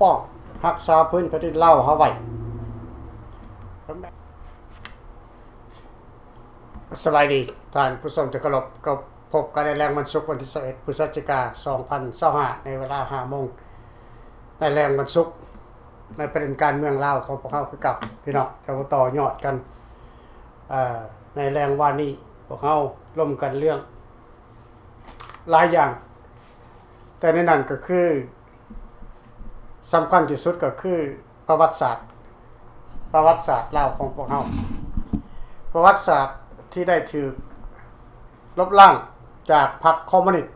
ປ້ອງຮັກສາພື້ນແຜ່ນດິນລາວເຮົາໄວ້. ສະບາຍດີທ່ານຜູ້ຊົມທີ່ເຄົາລົບ, ກໍພົບກັນໃນແລງວັນສຸກ ວັນທີຊາວເອັດ ພຶສຈິກາ ສອງພັນຊາວຫ້າ ໃນເວລາຫ້າໂມງ ໃນແລງວັນສຸກ ໃນປະເດັນການເມືອງລາວຂອງພວກເຮົາຄືເກົ່າ ພີ່ນ້ອງ. ຈະມາຕໍ່ຍອດກັນ ເອີ ໃນແລງວານນີ້ ພວກເຮົາລົມກັນເລື່ອງຫຼາຍຢ່າງ, ແຕ່ໃນນັ້ນກໍຄື ສຳຄັນທີ່ສຸດກໍຄືປະຫວັດສາດ, ປະຫວັດສາດລາວຂອງພວກເຮົາ, ປະຫວັດສາດທີ່ໄດ້ຖືກລົບລ້າງຈາກພັກຄອມມູນິດ,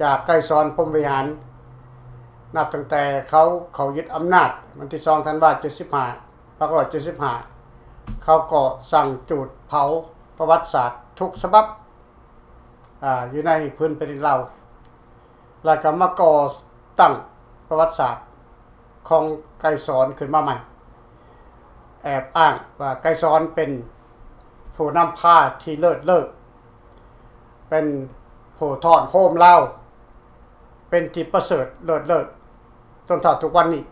ຈາກໄກສອນ ພົມວິຫານ, ນັບຕັ້ງແຕ່ເຂົາເຂົ້າຍຶດອຳນາດວັນທີສອງທັນວາ ເຈັດສິບຫ້າ ພັນເກົ້າຮ້ອຍເຈັດສິບຫ້າ ເຂົາກໍສັ່ງຈູດເຜົາປະຫວັດສາດທຸກສະບັບ ອາ ຢູ່ໃນພື້ນແຜ່ນດິນລາວ ແລ້ວກໍມາກໍ່ຕັ້ງປະຫວັດສາດຂອງໄກສອນຂຶ້ນມາໃໝ່, ແອບອ້າງວ່າໄກສອນເປັນຜູ້ນຳພາທີ່ເລີດເລີດ, ເປັນຜູ້ທ້ອນໂຮມລາວ, ເປັນທີ່ປະເສີດເລີດເລີດ ຈົນເທົ່າທຸກວັນນີ້.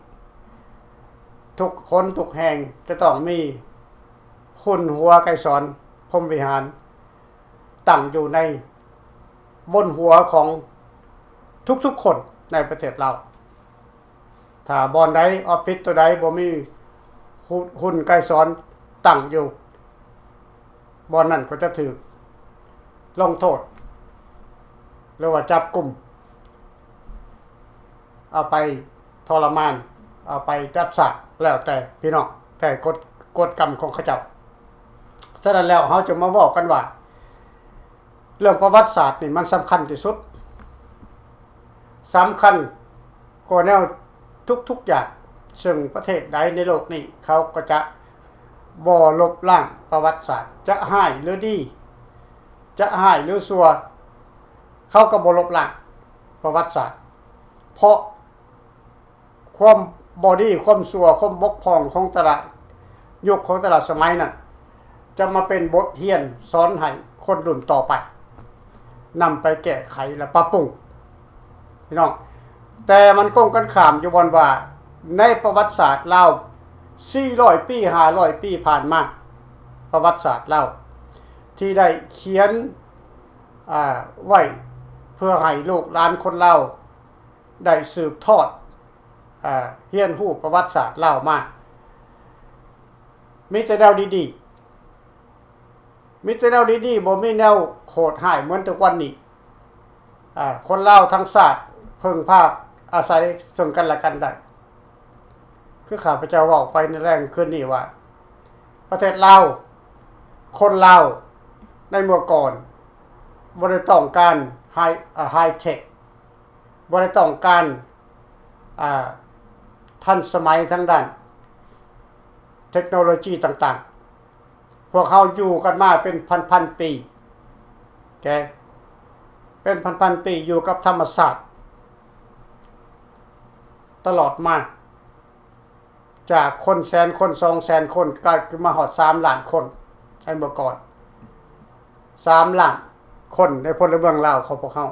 ທຸກຄົນທຸກແຫ່ງຈະຕ້ອງມີຮຸ່ນຫົວໄກສອນ ພົມວິຫານ ຕັ້ງຢູ່ໃນ ບົນຫົວຂອງທຸກໆຄົນໃນປະເທດລາວ. ຖ້າບ່ອນໃດ ອອບຟິດຕົວໃດບໍ່ມີ ຮຸ່ນ ຮຸ່ນໄກສອນຕັ້ງຢູ່, ບ່ອນນັ້ນກໍຈະຖືກລົງໂທດ ຫຼືວ່າຈັບກຸມ, ເອົາໄປທໍລະມານ, ເອົາໄປຈັດສາກ ແລ້ວແຕ່ພີ່ນ້ອງ, ແຕ່ກົດ ກົດກຳຂອງເຂົາເຈົ້າ. ສະນັ້ນແລ້ວ ເຮົາຈະມາເວົ້າກັນວ່າ ເລື່ອງປະຫວັດສາດນີ້ມັນສຳຄັນທີ່ສຸດ, ສຳຄັນກວ່າແນວທຸກໆຢ່າງ, ເຊິ່ງປະເທດໃດໃນໂລກນີ້ ເຂົາກໍຈະບໍ່ລົບລ້າງປະຫວັດສາດ, ຈະຮ້າຍຫຼືດີ, ຈະຮ້າຍຫຼືຊົ່ວ, ເຂົາກໍບໍ່ລົບລ້າງປະຫວັດສາດ, ເພາະ ຄວາມບໍ່ດີ ຄວາມຊົ່ວ ຄວາມບົກຜ່ອງຂອງແຕ່ລະຍຸກ ຂອງແຕ່ລະສະໄໝນັ້ນ ຈະມາເປັນບົດຮຽນສອນໃຫ້ຄົນລຸ້ນຕໍ່ໄປ ນຳໄປແກ້ໄຂ ແລະ ປັບປຸງ ພີ່ນ້ອງ. ແຕ່ມັນກົງກັນຂ້າມຢູ່ບ່ອນວ່າ ໃນປະຫວັດສາດລາວ ສີ່ຮ້ອຍປີ ຫ້າຮ້ອຍປີຜ່ານມາ, ປະຫວັດສາດລາວທີ່ໄດ້ຂຽນ ອາ ໄວ້ເພື່ອໃຫ້ລູກຫຼານຄົນລາວ ໄດ້ສືບທອດ ເອີ ຮຽນຮູ້ປະຫວັດສາດລາວມາ ມີແຕ່ແນວດີໆ ມີແຕ່ແນວດີໆ ບໍ່ມີແນວໂຫດຮ້າຍເໝືອນທຸກວັນນີ້. ເອີ ຄົນລາວທັງຊາດເພິ່ງພາອາໄສເຊິ່ງກັນແລະກັນໄດ້. ຄືຂ້າພະເຈົ້າເວົ້າໄປໃນແລງຄືນນີ້ວ່າ ປະເທດລາວ, ຄົນລາວໃນເມື່ອກ່ອນ ບໍ່ໄດ້ຕ້ອງການໄຮ ເອີ ໄຮເທັກ, ບໍ່ໄດ້ຕ້ອງການ ອາ ທັນສະໄໝທາງດ້ານເທັກໂນໂລຊີຕ່າງໆ. ພວກເຮົາຢູ່ກັນມາເປັນພັນໆປີ ເປັນພັນໆປີ ຢູ່ກັບທຳມະຊາດຕະຫຼອດມາ. ຈາກຄົນແສນຄົນ ສອງແສນຄົນ ກາຍຂຶ້ນມາຮອດສາມລ້ານຄົນໃນເມື່ອກ່ອນ, ສາມລ້ານຄົນໃນພົນລະເມືອງລາວຂອງພວກເຮົາ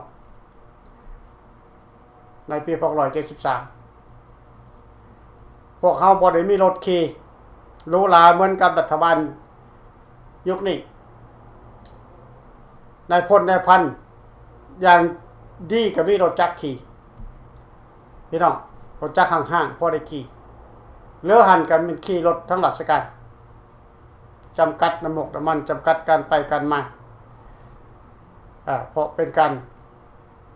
ໃນປີສອງພັນເຈັດຮ້ອຍເຈັດສິບສາມ. ພວກເຮົາບໍ່ໄດ້ມີລົດຂີ່ຫຼູຫຼາເໝືອນກັບລັດຖະບານຍຸກນີ້. ນາຍພົນນາຍພັນຢ່າງດີກໍມີລົດຈັກຂີ່ ພີ່ນ້ອງ, ລົດຈັກຫ້າງໆ ພໍໄດ້ຂີ່. ເຫຼືອຫັ້ນກໍແມ່ນຂີ່ລົດທາງລາຊະການ, ຈຳກັດນ້ຳມົກນ້ຳມັນ, ຈຳກັດການໄປການມາ, ເພາະເປັນການ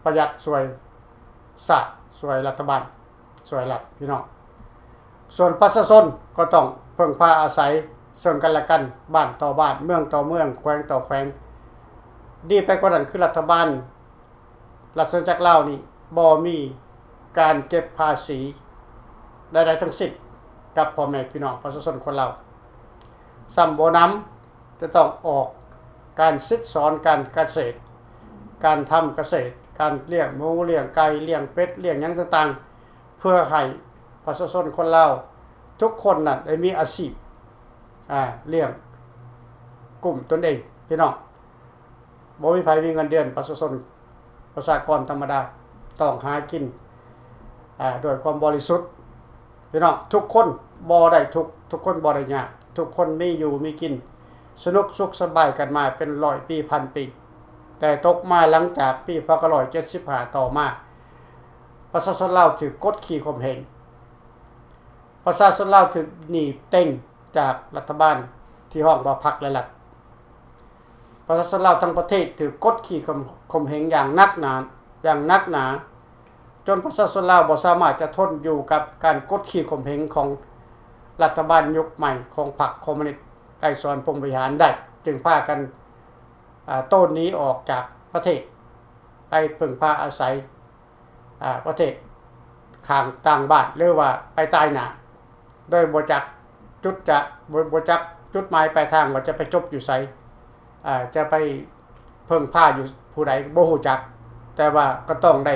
ປະຢັດຊ່ວຍຊາດ, ຊ່ວຍລັດຖະບານ, ຊ່ວຍລັດ, ພີ່ນ້ອງ. ສ່ວນປະຊາຊົນກໍຕ້ອງເພິ່ງພາອາໄສເຊິ່ງກັນແລະກັນ, ບ້ານຕໍ່ບ້ານ, ເມືອງຕໍ່ເມືອງ, ແຂວງຕໍ່ແຂວງ. ດີໄປກວ່ານັ້ນ ຄືລັດຖະບານ ລັດສະອານາຈັກລາວນີ້ບໍ່ມີການເກັບພາສີໃດໆທັງສິ້ນກັບພໍ່ແມ່ພີ່ນ້ອງປະຊາຊົນຄົນລາວ. ຊ້ຳບໍ່ໜຳ ຈະຕ້ອງອອກການສິດສອນການກະເສດ, ການທຳກະເສດ, ການລ້ຽງໝູ, ລ້ຽງໄກ່, ລ້ຽງເປັດ, ລ້ຽງຫຍັງຕ່າງໆ ເພື່ອໃຫ້ປະຊາຊົນຄົນລາວທຸກຄົນນັ້ນໄດ້ມີອາຊີບ ອາ ລ້ຽງກຸ້ມຕົນເອງ ພີ່ນ້ອງ. ບໍ່ມີໃຜມີເງິນເດືອນ, ປະຊາຊົນ ປະຊາກອນທຳມະດາຕ້ອງຫາກິນ ອາ ດ້ວຍຄວາມບໍລິສຸດ. ພີ່ນ້ອງ ທຸກຄົນບໍ່ໄດ້ທຸກ ທຸກຄົນບໍ່ໄດ້ຍາກ ທຸກຄົນມີຢູ່ມີກິນ ສະໜຸກສຸກສະບາຍກັນມາເປັນຮ້ອຍປີພັນປີ. ແຕ່ຕົກມາຫຼັງຈາກປີພັນເກົ້າຮ້ອຍເຈັດສິບຫ້າຕໍ່ມາ ປະຊາຊົນລາວຖືກກົດຂີ່ຂົ່ມເຫງ, ປະຊາຊົນລາວຖືກໜີບເຕັງຈາກລັດຖະບານທີ່ຮ້ອງວ່າພັກ ແລະ ລັດ. ປະຊາຊົນລາວທັງປະເທດຖືກກົດຂີ່ຂົ່ມ ຂົ່ມເຫງຢ່າງໜັກໜາ ຢ່າງໜັກໜາ ຈົນປະຊາຊົນລາວບໍ່ສາມາດຈະທົນຢູ່ກັບການກົດຂີ່ຂົ່ມເຫງຂອງລັດຖະບານຍຸກໃໝ່ຂອງພັກຄອມມູນິດໄກສອນ ພົມວິຫານ ໄດ້, ຈຶ່ງພາກັນ ອາ ໂຕນໜີອອກຈາກປະເທດ ໄປເພິ່ງພາອາໄສ ອາ ປະເທດຂ້າງຕ່າງບ້ານ ຫຼືວ່າໄປຕາຍໜ້າ ໂດຍບໍ່ຈັກຈຸດຈະ ບໍ່ ບໍ່ຈັກຈຸດໝາຍປາຍທາງວ່າຈະໄປຈົບຢູ່ໃສ ອາ ຈະໄປເພິ່ງພາຢູ່ຜູ້ໃດບໍ່ຮູ້ຈັກ, ແຕ່ວ່າກໍຕ້ອງໄດ້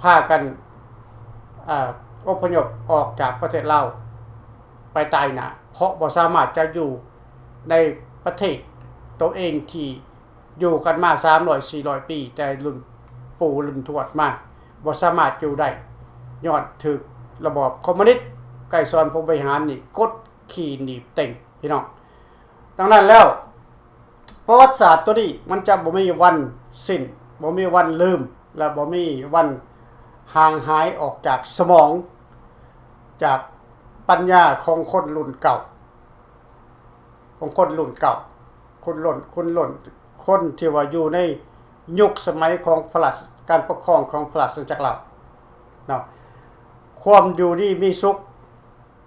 ພາກັນ ອາ ອົບພະຍົບອອກຈາກປະເທດລາວໄປຕາຍໜ້າ ເພາະບໍ່ສາມາດຈະຢູ່ໃນປະເທດໂຕເອງທີ່ ຢູ່ກັນມາສາມຮ້ອຍສີ່ຮ້ອຍປີ ແຕ່ລຸ້ນປູ່ລຸ້ນທວດມາ ບໍ່ສາມາດຢູ່ໄດ້ ຍ້ອນຖືກລະບອບຄອມມູນິດໄກສອນ ພົມວິຫານ ນີ້ກົດຂີ່ໜີບເຕັງ ພີ່ນ້ອງ. ດັ່ງນັ້ນແລ້ວ ປະຫວັດສາດໂຕນີ້ມັນຈະບໍ່ມີວັນສິ້ນ ບໍ່ມີວັນລືມ ແລະ ບໍ່ມີວັນຫ່າງຫາຍອອກຈາກສະໝອງ ຈາກປັນຍາຂອງຄົນລຸ້ນເກົ່າ ຂອງຄົນລຸ້ນເກົ່າ ຄົນລຸ້ນ ຄົນລຸ້ນ ຄົນທີ່ວ່າຢູ່ໃນຍຸກສະໄໝຂອງພະລາຊະ ການປົກຄອງຂອງພະລາຊະອານາຈັກລາວເນາະ. ຄວາມຢູ່ດີມີສຸກ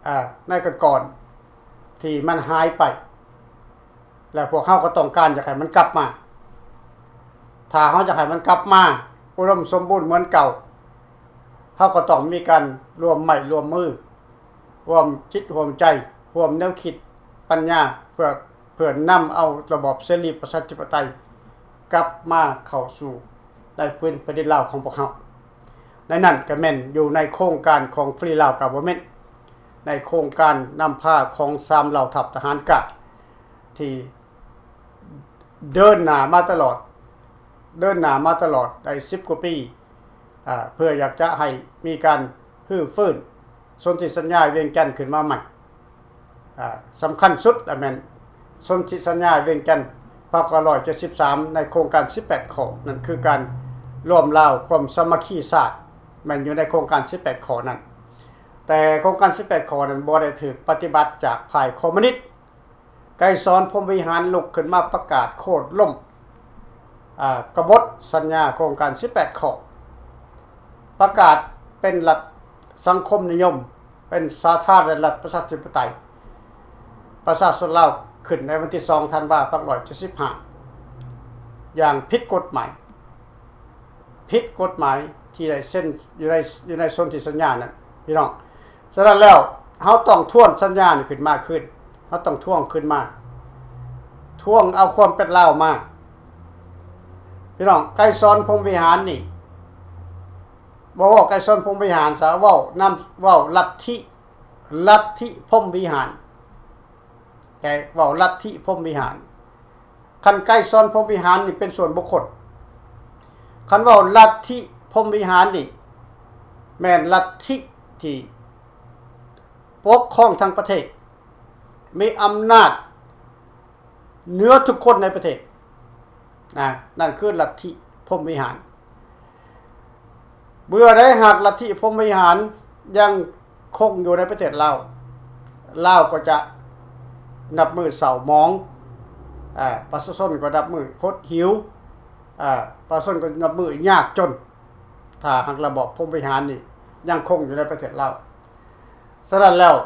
ອາ ໃນກ່ອນໆ ທີ່ມັນຫາຍໄປ ແລະ ພວກເຮົາກໍຕ້ອງການຢາກໃຫ້ມັນກັບມາ. ຖ້າເຮົາຢາກໃຫ້ມັນກັບມາອຸດົມສົມບູນເໝືອນເກົ່າ ເຮົາກໍຕ້ອງມີການລວມໄມ້ລວມມື ຮ່ວມຈິດຮ່ວມໃຈ ຮ່ວມແນວຄິດປັນຍາ ເພື່ອ ເພື່ອນຳເອົາລະບອບເສລີປະຊາທິປະໄຕກັບມາເຂົ້າສູ່ໃນພື້ນແຜ່ນດິນລາວຂອງພວກເຮົາ. ໃນນັ້ນກໍແມ່ນຢູ່ໃນໂຄງການຂອງ Free Lao Government ໃນໂຄງການນຳພາຂອງສາມເຫຼົ່າທັບທະຫານການ ທີ່ເດີນໜ້າມາຕະຫຼອດ ເດີນໜ້າມາຕະຫຼອດໄດ້ສິບກວ່າປີ ອາ ເພື່ອຢາກຈະໃຫ້ມີການຮື້ຟື້ນສົນທິສັນຍາວຽງຈັນຂຶ້ນມາໃໝ່. ອາ ສຳຄັນສຸດລະແມ່ນສົນທິສັນຍາວຽງຈັນ ພັນເກົ້າຮ້ອຍເຈັດສິບສາມ ໃນໂຄງການສິບແປດຂໍ້ ນັ້ນຄືການລວມລາວ ຄວາມສາມັກຄີຊາດ ແມ່ນຢູ່ໃນໂຄງການສິບແປດຂໍ້ນັ້ນ. ແຕ່ໂຄງການສິບແປດຂໍ້ນັ້ນບໍ່ໄດ້ຖືກປະຕິບັດຈາກຝ່າຍຄອມມູນິດ. ໄກສອນ ພົມວິຫານ ລຸກຂຶ້ນມາປະກາດໂຄ່ນລົ້ມ ອາ ກະບົດສັນຍາໂຄງການສິບແປດຂໍ້ ປະກາດເປັນລັດສັງຄົມນິຍົມ ເປັນສາທາລະນະລັດປະຊາທິປະໄຕ ປະຊາຊົນລາວຂຶ້ນໃນວັນທີສອງທັນວາ ພັນເກົ້າຮ້ອຍເຈັດສິບຫ້າ ຢ່າງຜິດກົດໝາຍ ຜິດກົດໝາຍທີ່ໄດ້ເຊັນຢູ່ໃນ ຢູ່ໃນສົນທິສັນຍານັ້ນ ພີ່ນ້ອງ. ສະນັ້ນແລ້ວ ເຮົາຕ້ອງທວນສັນຍານີ້ຂຶ້ນມາຄືນ ເຮົາຕ້ອງທວງຄືນມາ ທວງເອົາຄວາມເປັນລາວມາ ພີ່ນ້ອງ. ໄກສອນ ພົມວິຫານ ນີ້ ບໍ່ເວົ້າໄກສອນ ພົມວິຫານຊະ ເວົ້ານຳ ເວົ້າລັດທິ ລັດທິພົມວິຫານ ແກເວົ້າລັດທິພົມວິຫານ. ຄັນໄກສອນ ພົມວິຫານ ນີ້ເປັນສ່ວນບຸກຄົນ, ຄັນເວົ້າລັດທິພົມວິຫານ ນີ້ແມ່ນລັດທິທີ່ປົກຄອງທັງປະເທດ, ມີອຳນາດເໜືອທຸກຄົນໃນປະເທດ. ນະ ນັ້ນຄືລັດທິພົມວິຫານ. ເມື່ອໃດຫາກລັດທິພົມວິຫານຍັງຄົງຢູ່ໃນປະເທດລາວ, ລາວກໍຈະນັບມື້ເສົ້າໝອງ, ອາ, ປະຊາຊົນກໍນັບມື້ຫົດຫິວ, ອາ, ປະຊາຊົນກໍນັບມື້ຍາກຈົນ, ຖ້າຫາກລະບອບພົມວິຫານນີ້ຍັງຄົງຢູ່ໃນປະເທດລາວ. ສະນັ້ນແລ້ວ,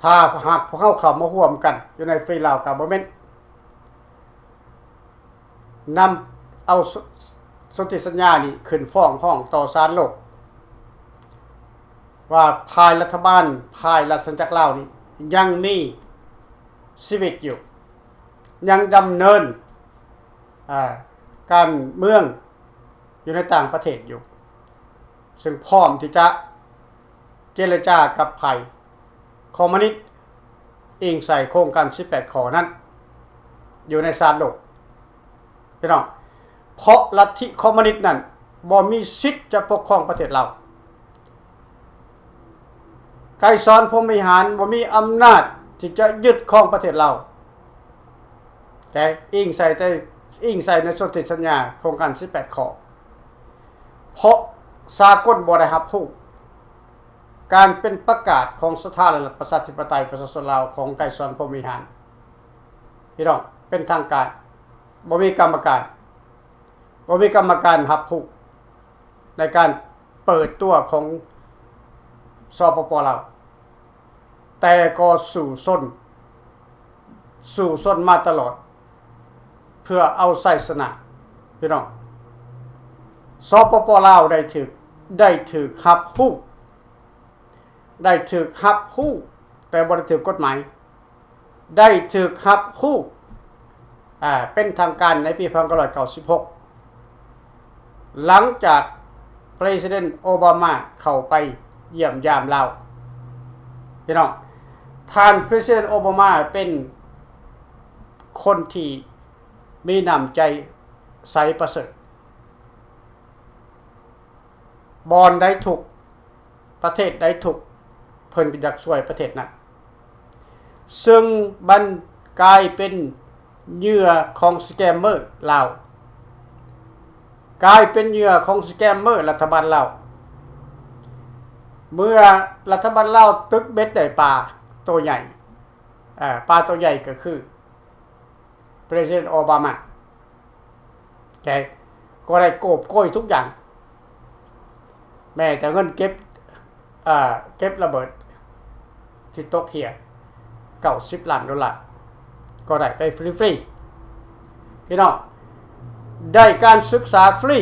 ຖ້າຫາກພວກເຮົາເຂົ້າມາຮ່ວມກັນຢູ່ໃນ Free Lao Government ນຳເອົາສົນ ສົນທິສັນຍານີ້ຂຶ້ນຟ້ອງຮ້ອງຕໍ່ສານໂລກ ວ່າຝ່າຍລັດຖະບານ, ຝ່າຍລາຊະອານາຈັກລາວນີ້ຍັງມີຊີວິດຢູ່, ຍັງດຳເນີນ, ອາ, ການເມືອງຢູ່ໃນຕ່າງປະເທດຢູ່, ເຊິ່ງພ້ອມທີ່ຈະ ເຈລະຈາກັບຝ່າຍຄອມມູນິດ ອີງໃສ່ໂຄງການສິບແປດຂໍ້ນັ້ນ ຢູ່ໃນສານໂລກ ພີ່ນ້ອງ, ເພາະລັດທິຄອມມູນິດນັ້ນບໍ່ມີສິດຈະປົກຄອງປະເທດລາວ. ໄກສອນ ພົມວິຫານ ບໍ່ມີອຳນາດທີ່ຈະຍຶດຄອງປະເທດລາວ ແຕ່ອີງໃສ່ ແຕ່ອີງໃສ່ໃນສົນທິສັນຍາໂຄງການສິບແປດຂໍ້ ເພາະສາກົນບໍ່ໄດ້ຮັບຮູ້ການເປັນປະກາດຂອງສາທາລະນະລັດປະຊາທິປະໄຕປະຊາຊົນລາວຂອງໄກສອນ ພົມວິຫານ. ພີ່ນ້ອງ ເປັນທາງການ ບໍ່ມີກຳມະການ ບໍ່ມີກຳມະການຮັບຮູ້ໃນການເປີດຕົວຂອງ ສປປ ລາວ ແຕ່ກໍສູ້ຊົນ ສູ້ຊົນມາຕະຫຼອດ ເພື່ອເອົາໄຊຊະນະ ພີ່ນ້ອງ. ສປປ ລາວ ໄດ້ຖືກ ໄດ້ຖືກຮັບຮູ້ ໄດ້ຖືກຮັບຮູ້ ແຕ່ບໍ່ໄດ້ຖືກກົດໝາຍ ໄດ້ຖືກຮັບຮູ້ ອ່າ ເປັນທາງການໃນປີໜຶ່ງພັນເກົ້າຮ້ອຍເກົ້າສິບຫົກ ຫຼັງຈາກ President Obama ເຂົ້າໄປຢ້ຽມຢາມລາວ. ພີ່ນ້ອງ ທ່ານ President Obama ເປັນຄົນທີ່ມີນ້ຳໃຈໃສປະເສີດ ບ່ອນໃດທຸກ ປະເທດໃດທຸກ ເພິ່ນກໍຢາກຊ່ວຍປະເທດນັ້ນ ເຊິ່ງມັນກາຍເປັນເຫຍື່ອຂອງສະແກມເມີລາວ ກາຍເປັນເຫຍື່ອຂອງສະແກມເມີລັດຖະບານລາວ ເມື່ອລັດຖະບານລາວຕຶກເບັດໄດ້ປາໂຕໃຫຍ່ ເອີ ປາໂຕໃຫຍ່ກໍຄື President Obama ແກກໍໄດ້ໂກບໂກຍທຸກຢ່າງ ແມ້ແຕ່ເງິນເກັບ ເອີ ເກັບລະເບີດທີ່ຕົກເຫື່ອ ເກົ້າສິບລ້ານໂດລາ ກໍໄດ້ໄປຟຣີໆ ພີ່ນ້ອງ ໄດ້ການສຶກສາຟຣີ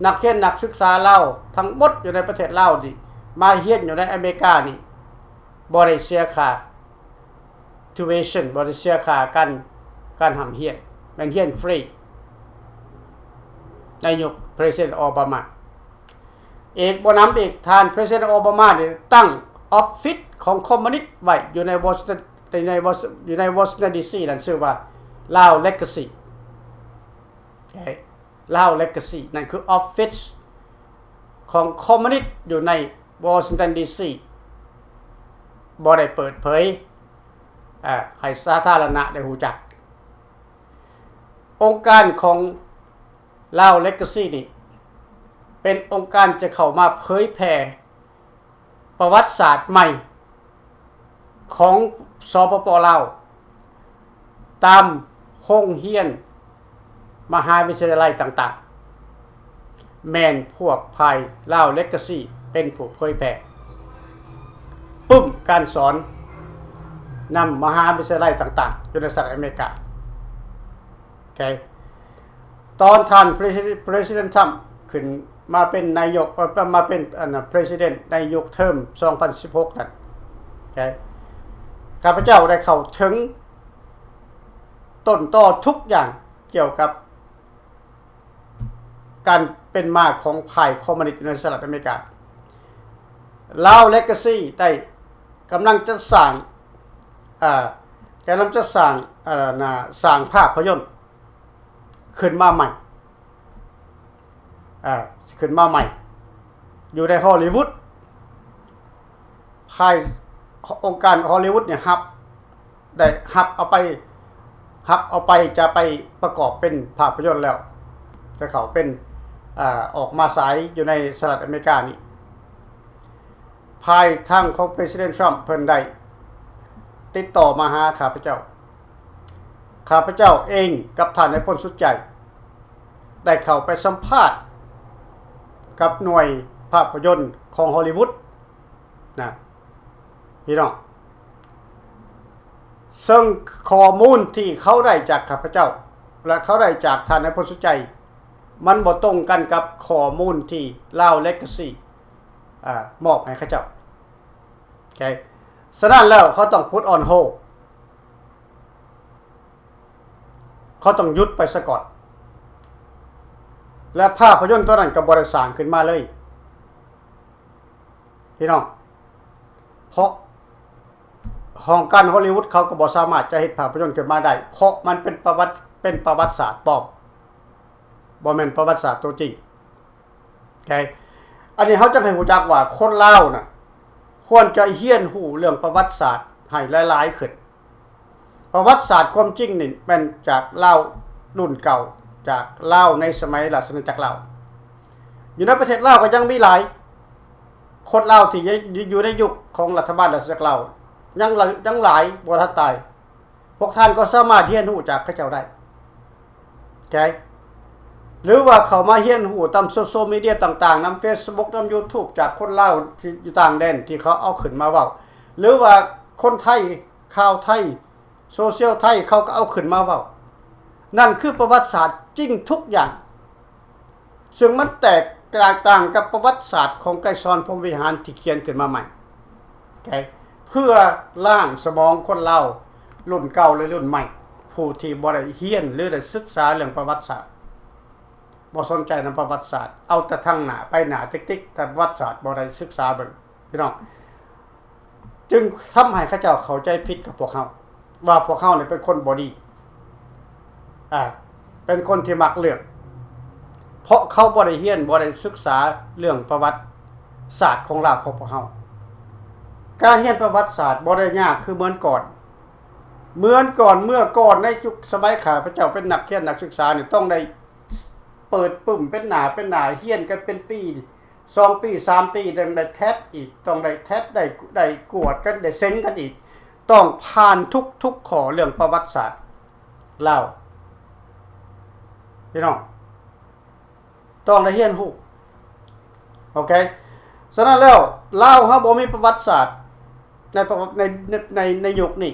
ນັກຮຽນນັກສຶກສາລາວທັງໝົດຢູ່ໃນປະເທດລາວນີ້ ມາຮຽນຢູ່ໃນອາເມລິການີ້ ບໍ່ໄດ້ເສຍຄ່າ tuition ບໍ່ໄດ້ເສຍຄ່າການ ການຮ່ຳຮຽນ ແມ່ນຮຽນຟຣີໃນຍຸກ President Obama. ອີກບໍ່ນຳອີກ ທ່ານ President Obama ໄດ້ຕັ້ງອອບຟິດຂອງຄອມມູນິດໄວ້ຢູ່ໃນວໍຊິງຕັນ ໃນວໍ ຢູ່ໃນວໍຊິງຕັນ ດີຊີ ນັ້ນ ຊື່ວ່າ Lao Legacy ເອີ Lao Legacy ນັ້ນຄືອອບຟິດຂອງຄອມມູນິດຢູ່ໃນວໍຊິງຕັນ ດີຊີ ບໍ່ໄດ້ເປີດເຜີຍ ເອີ ໃຫ້ສາທາລະນະໄດ້ຮູ້ຈັກ. ອົງການຂອງ Lao Legacy ນີ້ ເປັນອົງການຈະເຂົ້າມາເຜີຍແຜ່ ປະຫວັດສາດໃໝ່ຂອງ ສປປ ລາວ ຕາມໂຮງຮຽນ ມະຫາວິທະຍາໄລຕ່າງໆ ແມ່ນພວກຝ່າຍ Lao Legacy ເປັນຜູ້ເຜີຍແຜ່ ປຶ້ມການສອນນຳມະຫາວິທະຍາໄລຕ່າງໆ ຢູ່ໃນສະຫະລັດອາເມລິກາ. ໂອເຄ ຕອນທ່ານ President President Trump ຂຶ້ນມາເປັນນາຍົກ ເອີ ມາເປັນ ອັນນະ President ໃນຍຸກເທີມສອງພັນສິບຫົກນັ້ນ ໂອເຄ ຂ້າພະເຈົ້າໄດ້ເຂົ້າເຖິງຕົ້ນຕໍທຸກຢ່າງກ່ຽວກັບການເປັນມາຂອງຝ່າຍຄອມມູນິດຢູ່ໃນສະຫະລັດອາເມລິກາ. Lao Legacy ໄດ້ ກຳລັງຈະສ້າງ ເອີ ກຳລັງຈະສ້າງ ເອີ ນະ ສ້າງພາບພະຍົນຂຶ້ນມາໃໝ່ ເອີ ຂຶ້ນມາໃໝ່ ຢູ່ໃນຮອລລີວູດ ພາຍ ອົງການຮອລລີວູດນີ້ຮັບ ໄດ້ຮັບເອົາໄປ ຮັບເອົາໄປຈະໄປປະກອບເປັນພາບພະຍົນແລ້ວ ຈະເຂົ້າເປັນ ເອີ ອອກມາສາຍຢູ່ໃນສະຫະລັດອາເມລິການີ້. ພາຍທາງຂອງ President Trump ເພິ່ນໄດ້ຕິດຕໍ່ມາຫາຂ້າພະເຈົ້າ. ຂ້າພະເຈົ້າເອງກັບທ່ານນາຍພົນສຸດໃຈ ໄດ້ເຂົ້າໄປສຳພາດກັບໜ່ວຍພາບພະຍົນຂອງຮອລລີວູດນະ ພີ່ນ້ອງ. ເຊິ່ງຂໍ້ມູນທີ່ເຂົາໄດ້ຈາກຂ້າພະເຈົ້າ ແລະ ເຂົາໄດ້ຈາກທ່ານນາຍພົນສຸດໃຈ ມັນບໍ່ຕົງກັນກັບຂໍ້ມູນທີ່ Lao Legacy ອາ ມອບໃຫ້ເຂົາເຈົ້າ. ໂອເຄ ສະນັ້ນແລ້ວເຂົາຕ້ອງ put on hold ເຂົາຕ້ອງຢຸດໄປສາກ່ອນ ແລະ ພາບພະຍົນຕົວນັ້ນກໍບໍ່ໄດ້ສ້າງຂຶ້ນມາເລີຍ ພີ່ນ້ອງ. ເພາະຫ້ອງການຮອລລີວູດເຂົາກໍບໍ່ສາມາດຈະເຮັດພາບພະຍົນຂຶ້ນມາໄດ້ ເພາະມັນເປັນປະຫວັດ ເປັນປະຫວັດສາດປອມ ບໍ່ແມ່ນປະຫວັດສາດຕົວຈິງ. ໂອເຄ ອັນນີ້ເຮົາຈະໃຫ້ຮູ້ຈັກວ່າຄົນລາວນະ ຄວນຈະຮຽນຮູ້ເລື່ອງປະຫວັດສາດໃຫ້ຫຼາຍໆຂຶ້ນ. ປະຫວັດສາດຄວາມຈິງນີ້ແມ່ນຈາກລາວລຸ້ນເກົ່າ, ຈາກລາວໃນສະໄໝລາຊະອານາຈັກລາວ. ຢູ່ໃນປະເທດລາວກໍຍັງມີຫຼາຍ ຄົນລາວທີ່ ຢູ່ໃນຍຸກຂອງລັດຖະບານລາຊະອານາຈັກລາວ ຍັງ ຍັງຫຼາຍບໍ່ທັນຕາຍ. ພວກທ່ານກໍສາມາດຮຽນຮູ້ຈາກເຂົາເຈົ້າໄດ້ ໂອເຄ ຫຼືວ່າເຂົ້າມາຮຽນຮູ້ຕາມໂຊຊຽວມີເດຍຕ່າງໆ ນຳເຟສບຸກ ນຳຢູທູບ ຈາກຄົນລາວທີ່ຢູ່ຕ່າງແດນ ທີ່ເຂົາເອົາຂຶ້ນມາເວົ້າ ຫຼືວ່າຄົນໄທ ຂ່າວໄທ ໂຊຊຽວໄທ ເຂົາກໍເອົາຂຶ້ນມາເວົ້າ. ນັ້ນຄືປະຫວັດສາດຈິງທຸກຢ່າງ. ເຊິ່ງມັນແຕກຕ່າງກັບປະຫວັດສາດຂອງໄກສອນ ພົມວິຫານ ທີ່ຂຽນຂຶ້ນມາໃໝ່ ໂອເຄ ເພື່ອລ້າງສະໝອງຄົນລາວລຸ້ນເກົ່າ ແລະ ລຸ້ນໃໝ່ ຜູ້ທີ່ບໍ່ໄດ້ຮຽນ ຫຼື ໄດ້ສຶກສາເລື່ອງປະຫວັດສາດ, ບໍ່ສົນໃຈນຳປະຫວັດສາດ, ເອົາແຕ່ທາງໜ້າ ໄປໜ້າຕິກໆ ແຕ່ປະຫວັດສາດບໍ່ໄດ້ສຶກສາເບິ່ງ ພີ່ນ້ອງ. ຈຶ່ງທຳໃຫ້ເຂົາເຈົ້າເຂົ້າໃຈຜິດກັບພວກເຮົາ ວ່າພວກເຮົານີ້ເປັນຄົນບໍ່ດີ ອາ ເປັນຄົນທີ່ມັກເລື່ອງ ເພາະເຂົາບໍ່ໄດ້ຮຽນ ບໍ່ໄດ້ສຶກສາເລື່ອງປະຫວັດສາດຂອງລາວຂອງພວກເຮົາ. ການຮຽນປະຫວັດສາດບໍ່ໄດ້ຍາກຄືເໝືອນກ່ອນ. ເໝືອນກ່ອນ ເມື່ອກ່ອນໃນຍຸກສະໄໝຂ້າພະເຈົ້າເປັນນັກຮຽນນັກສຶກສານີ້ ຕ້ອງໄດ້ເປີດປຶ້ມເປັນໜ້າເປັນໜ້າ ຮຽນກັນເປັນປີ ສອງປີ ສາມປີ ຕ້ອງໄດ້ແທັດອີກ ຕ້ອງໄດ້ແທັດ ໄດ້ ໄດ້ກວດກັນ ໄດ້ເສັງກັນອີກ ຕ້ອງຜ່ານທຸກໆຂໍ້ເລື່ອງປະຫວັດສາດລາວ ພີ່ນ້ອງ ຕ້ອງໄດ້ຮຽນຮູ້ ໂອເຄ. ສະນັ້ນແລ້ວ ລາວເຮົາບໍ່ມີປະຫວັດສາດໃນປະຫວັດ ໃນ ໃນ ໃນ ໃນຍຸກນີ້.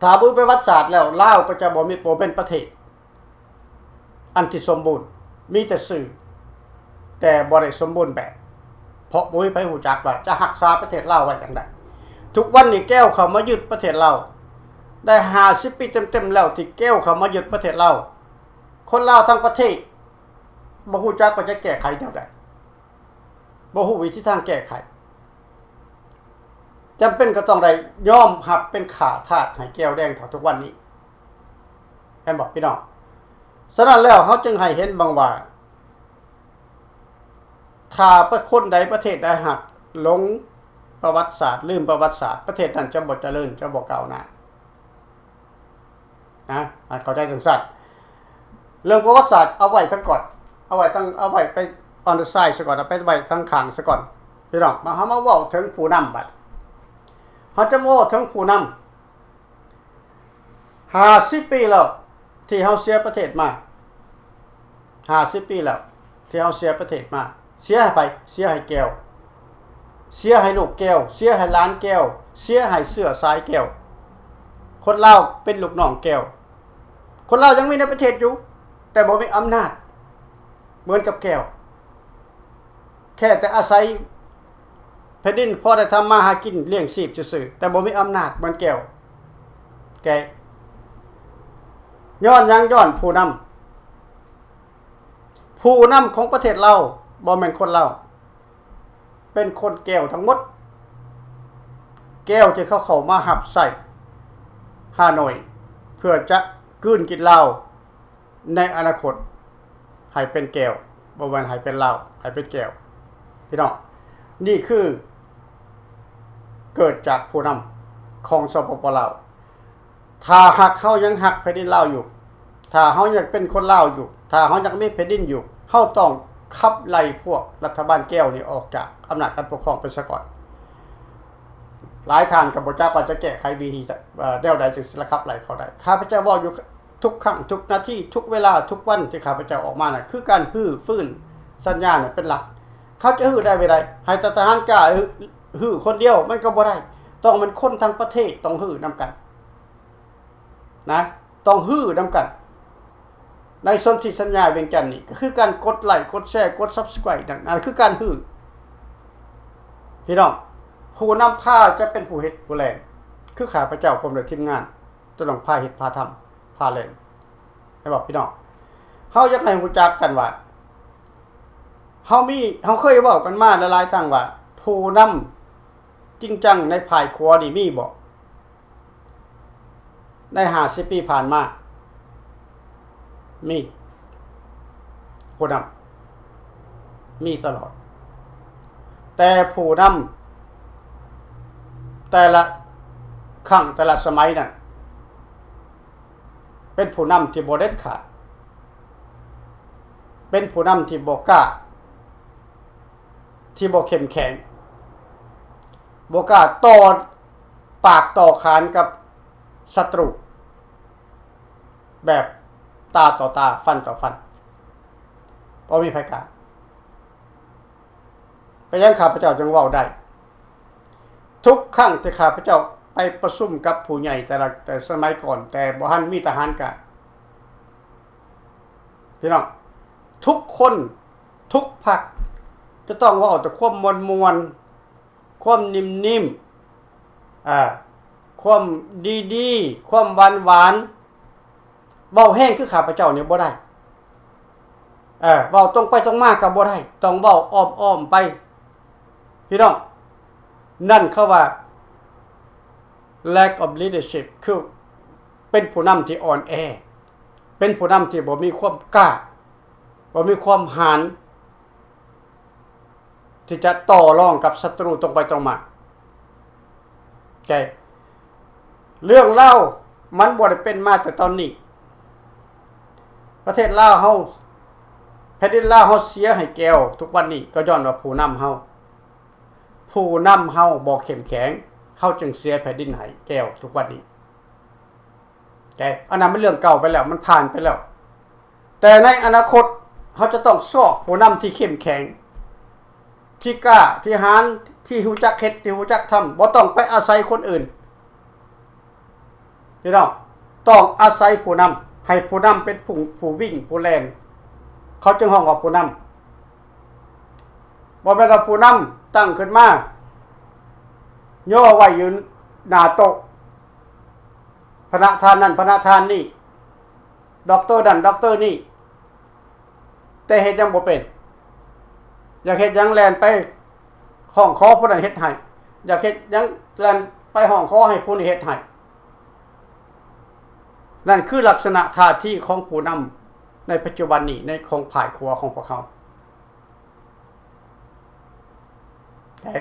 ຖ້າບໍ່ມີປະຫວັດສາດແລ້ວ ລາວກໍຈະບໍ່ມີ ບໍ່ເປັນປະເທດ ອັນທີ່ສົມບູນ ມີແຕ່ຊື່ ແຕ່ບໍ່ໄດ້ສົມບູນແບບ ເພາະບໍ່ມີໃຜຮູ້ຈັກວ່າຈະຮັກສາປະເທດລາວໄວ້ຢ່າງໃດ. ທຸກວັນນີ້ແກວເຂົ້າມາຍຶດປະເທດລາວ ໄດ້ຫ້າສິບປີເຕັມໆແລ້ວ ທີ່ແກວເຂົ້າມາຍຶດປະເທດລາວ. ຄົນລາວທັງປະເທດບໍ່ຮູ້ຈັກວ່າຈະແກ້ໄຂແນວໃດ. ບໍ່ຮູ້ວິທີທາງແກ້ໄຂ ຈຳເປັນກໍຕ້ອງໄດ້ຍອມຮັບເປັນຂ້າທາດໃຫ້ແກວແດງເທົ່າທຸກວັນນີ້ ແມ່ນບໍ່ພີ່ນ້ອງ? ສະນັ້ນແລ້ວ ເຮົາຈຶ່ງໃຫ້ເຫັນເບິ່ງວ່າ ຖ້າປະ ຄົນໃດປະເທດໃດຫາກຫຼົງປະຫວັດສາດ ລືມປະຫວັດສາດ ປະເທດນັ້ນຈະບໍ່ຈະເລີນ ຈະບໍ່ກ້າວໜ້າ. ນະ ໃຫ້ເຂົ້າໃຈຈັ່ງຊັ້ນ. ເລື່ອງປະຫວັດສາດເອົາໄວ້ທັງກ່ອນ ເອົາໄວ້ທັງ ເອົາໄວ້ໄປ on the side ຊະກ່ອນ ເອົາໄປໄວ້ທາງຂ້າງຊະກ່ອນ ພີ່ນ້ອງ. ມາ ເຮົາມາເວົ້າເຖິງຜູ້ນຳບັດ ເຮົາຈະມາເວົ້າເຖິງຜູ້ນຳ. ຫ້າສິບປີແລ້ວທີ່ເຮົາເສຍປະເທດມາ ຫ້າສິບປີແລ້ວທີ່ເຮົາເສຍປະເທດມາ. ເສຍໃຫ້ໃຜ? ເສຍໃຫ້ແກວ ເສຍໃຫ້ລູກແກວ ເສຍໃຫ້ຫຼານແກວ ເສຍໃຫ້ເຊື້ອສາຍແກວ. ຄົນລາວເປັນລູກນ້ອງແກວ. ຄົນລາວຍັງມີໃນປະເທດຢູ່ ແຕ່ບໍ່ມີອຳນາດເໝືອນກັບແກວ. ແຄ່ແຕ່ອາໄສແຜ່ນດິນພໍໄດ້ທຳມາຫາກິນລ້ຽງຊີບຊື່ໆ ແຕ່ບໍ່ມີອຳນາດເໝືອນແກວ. ແກ ຍ້ອນຫຍັງ? ຍ້ອນຜູ້ນຳ. ຜູ້ນຳຂອງປະເທດລາວບໍ່ແມ່ນຄົນລາວ ເປັນຄົນແກວທັງໝົດ. ແກວທີ່ເຂົາເຂົ້າມາຮັບໃຊ້ຮ່າໂນ້ຍ ເພື່ອຈະກືນກິນລາວໃນອະນາຄົດ ໃຫ້ເປັນແກວ ບໍ່ແມ່ນໃຫ້ເປັນລາວ ໃຫ້ເປັນແກວ. ພີ່ນ້ອງ ນີ້ຄືເກີດຈາກຜູ້ນຳຂອງ ສປປ ລາວ. ຖ້າຫາກເຮົາຍັງຮັກແຜ່ນດິນລາວຢູ່, ຖ້າເຮົາຍັງເປັນຄົນລາວຢູ່, ຖ້າເຮົາຍັງມີແຜ່ນດິນຢູ່, ເຮົາຕ້ອງຂັບໄລ່ພວກລັດຖະບານແກວນີ້ອອກຈາກອຳນາດການປົກຄອງໄປຊະກ່ອນ. ຫຼາຍທ່ານກໍບໍ່ຈັກວ່າຈະແກ້ໄຂວິທີ ເອີ ແນວໃດຈຶ່ງຊິລະຂັບໄລ່ເຂົາໄດ້. ຂ້າພະເຈົ້າເວົ້າຢູ່ທຸກຄັ້ງ, ທຸກນາທີ, ທຸກເວລາ, ທຸກວັນທີ່ຂ້າພະເຈົ້າອອກມານັ້ນ ຄືການຮື້ຟື້ນສັນຍານັ້ນເປັນຫຼັກ. ເຂົາຈະຮື້ໄດ້ແບບໃດ? ໃຫ້ແຕ່ທະຫານກ້າຮື້ຄົນດຽວ ມັນກໍບໍ່ໄດ້. ຕ້ອງແມ່ນຄົນທັງປະເທດຕ້ອງຮື້ນຳກັນ. ນະ ຕ້ອງຮື້ນຳກັນ. ໃນສົນທິສັນຍາວຽງຈັນນີ້ ກໍຄືການກົດໄລ້ ກົດແຊ ກົດ subscribe ນັ້ນ ນັ້ນຄືການຮື້. ພີ່ນ້ອງ ຜູ້ນຳພາຈະເປັນຜູ້ເຮັດຜູ້ແລ່ນ ຄືຂ້າພະເຈົ້າພ້ອມດ້ວຍທີມງານ ຈະຕ້ອງພາເຮັດ ພາທຳ ພາແລ່ນ. ແມ່ນບໍ່ພີ່ນ້ອງ? ເຮົາຢາກໃຫ້ຮູ້ຈັກກັນວ່າ ເຮົາມີ ເຮົາເຄີຍເວົ້າກັນມາຫຼາຍໆຄັ້ງວ່າ ຜູ້ນຳຈິງຈັງໃນຝ່າຍຂວານີ້ມີບໍ່? ໃນຫ້າສິບປີຜ່ານມາ ມີ ຜູ້ນຳມີຕະຫຼອດ, ແຕ່ຜູ້ນຳ ແຕ່ລະຄັ້ງ ແຕ່ລະສະໄໝນັ້ນ ເປັນຜູ້ນຳທີ່ບໍ່ເດັດຂາດ, ເປັນຜູ້ນຳທີ່ບໍ່ກ້າ, ທີ່ບໍ່ເຂັ້ມແຂງ, ບໍ່ກ້າຕໍ່ປາກຕໍ່ຄານກັບສັດຕູ ແບບຕາຕໍ່ຕາ ຟັນຕໍ່ຟັນ, ບໍ່ມີໃຜກ້າ. ເປັນຫຍັງຂ້າພະເຈົ້າຈຶ່ງເວົ້າໄດ້? ທຸກຄັ້ງທີ່ຂ້າພະເຈົ້າໄປປະຊຸມກັບຜູ້ໃຫຍ່ແຕ່ລະ ແຕ່ສະໄໝກ່ອນ ແຕ່ບໍ່ທັນມີທະຫານການ, ພີ່ນ້ອງ, ທຸກຄົນ ທຸກພັກຈະຕ້ອງເວົ້າແຕ່ຄວາມມ່ວນໆ, ຄວາມນິ່ມໆ, ອາ, ຄວາມດີໆ, ຄວາມຫວານໆ. ເວົ້າແຮງຄືຂ້າພະເຈົ້ານີ້ບໍ່ໄດ້. ເອີ ເວົ້າຕົງໄປຕົງມາກໍບໍ່ໄດ້, ຕ້ອງເວົ້າອ້ອມໆໄປ. ພີ່ນ້ອງ, ນັ້ນເຂົາວ່າ lack of leadership ຄືເປັນຜູ້ນຳທີ່ອ່ອນແອ, ເປັນຜູ້ນຳທີ່ບໍ່ມີຄວາມກ້າ, ບໍ່ມີຄວາມຫານ ທີ່ຈະຕໍ່ລອງກັບສັດຕູຕົງໄປຕົງມາ. ເອີ ເລື່ອງລາວມັນບໍ່ໄດ້ເປັນມາແຕ່ຕອນນີ້. ປະເທດລາວເຮົາ, ແຜ່ນດິນລາວເຮົາເສຍໃຫ້ແກວທຸກວັນນີ້ ກໍຍ້ອນວ່າຜູ້ນຳເຮົາ, ຜູ້ນຳເຮົາບໍ່ເຂັ້ມແຂງ, ເຮົາຈຶ່ງເສຍແຜ່ນດິນໃຫ້ແກວທຸກວັນນີ້. ແຕ່ອັນນັ້ນມັນເລື່ອງເກົ່າໄປແລ້ວ, ມັນຜ່ານໄປແລ້ວ. ແຕ່ໃນອະນາຄົດ ເຮົາຈະຕ້ອງຊອກຜູ້ນຳທີ່ເຂັ້ມແຂງ, ທີ່ກ້າ, ທີ່ຫານ, ທີ່ຮູ້ຈັກເຮັດ, ທີ່ຮູ້ຈັກທຳ, ບໍ່ຕ້ອງໄປອາໄສຄົນອື່ນ. ພີ່ນ້ອງ, ຕ້ອງອາໄສຜູ້ນຳ, ໃຫ້ຜູ້ນຳເປັນຜູ້, ຜູ້ວິ່ງ, ຜູ້ແລ່ນ, ເຂົາຈຶ່ງຮ້ອງວ່າຜູ້ນຳ. ບໍ່ແມ່ນວ່າຜູ້ນຳຕັ້ງຂຶ້ນມາ ຍໍໄວ້ຢູ່ໜ້າໂຕະ, ພະນະທ່ານນັ້ນ, ພະນະທ່ານນີ້, ດັອກເຕີນັ້ນ, ດັອກເຕີນີ້, ແຕ່ເຮັດຫຍັງບໍ່ເປັນ. ຢາກເຮັດຫຍັງແລ່ນໄປຮ້ອງຂໍຜູ້ນັ້ນເຮັດໃຫ້, ຢາກເຮັດຫຍັງແລ່ນໄປຮ້ອງຂໍໃຫ້ຜູ້ນີ້ເຮັດໃຫ້. ນັ້ນຄືລັກສະນະທ່າທີຂອງຜູ້ນຳໃນປັດຈຸບັນນີ້ ໃນຂອງຝ່າຍຂວາຂອງພວກເຮົາ. ເອີ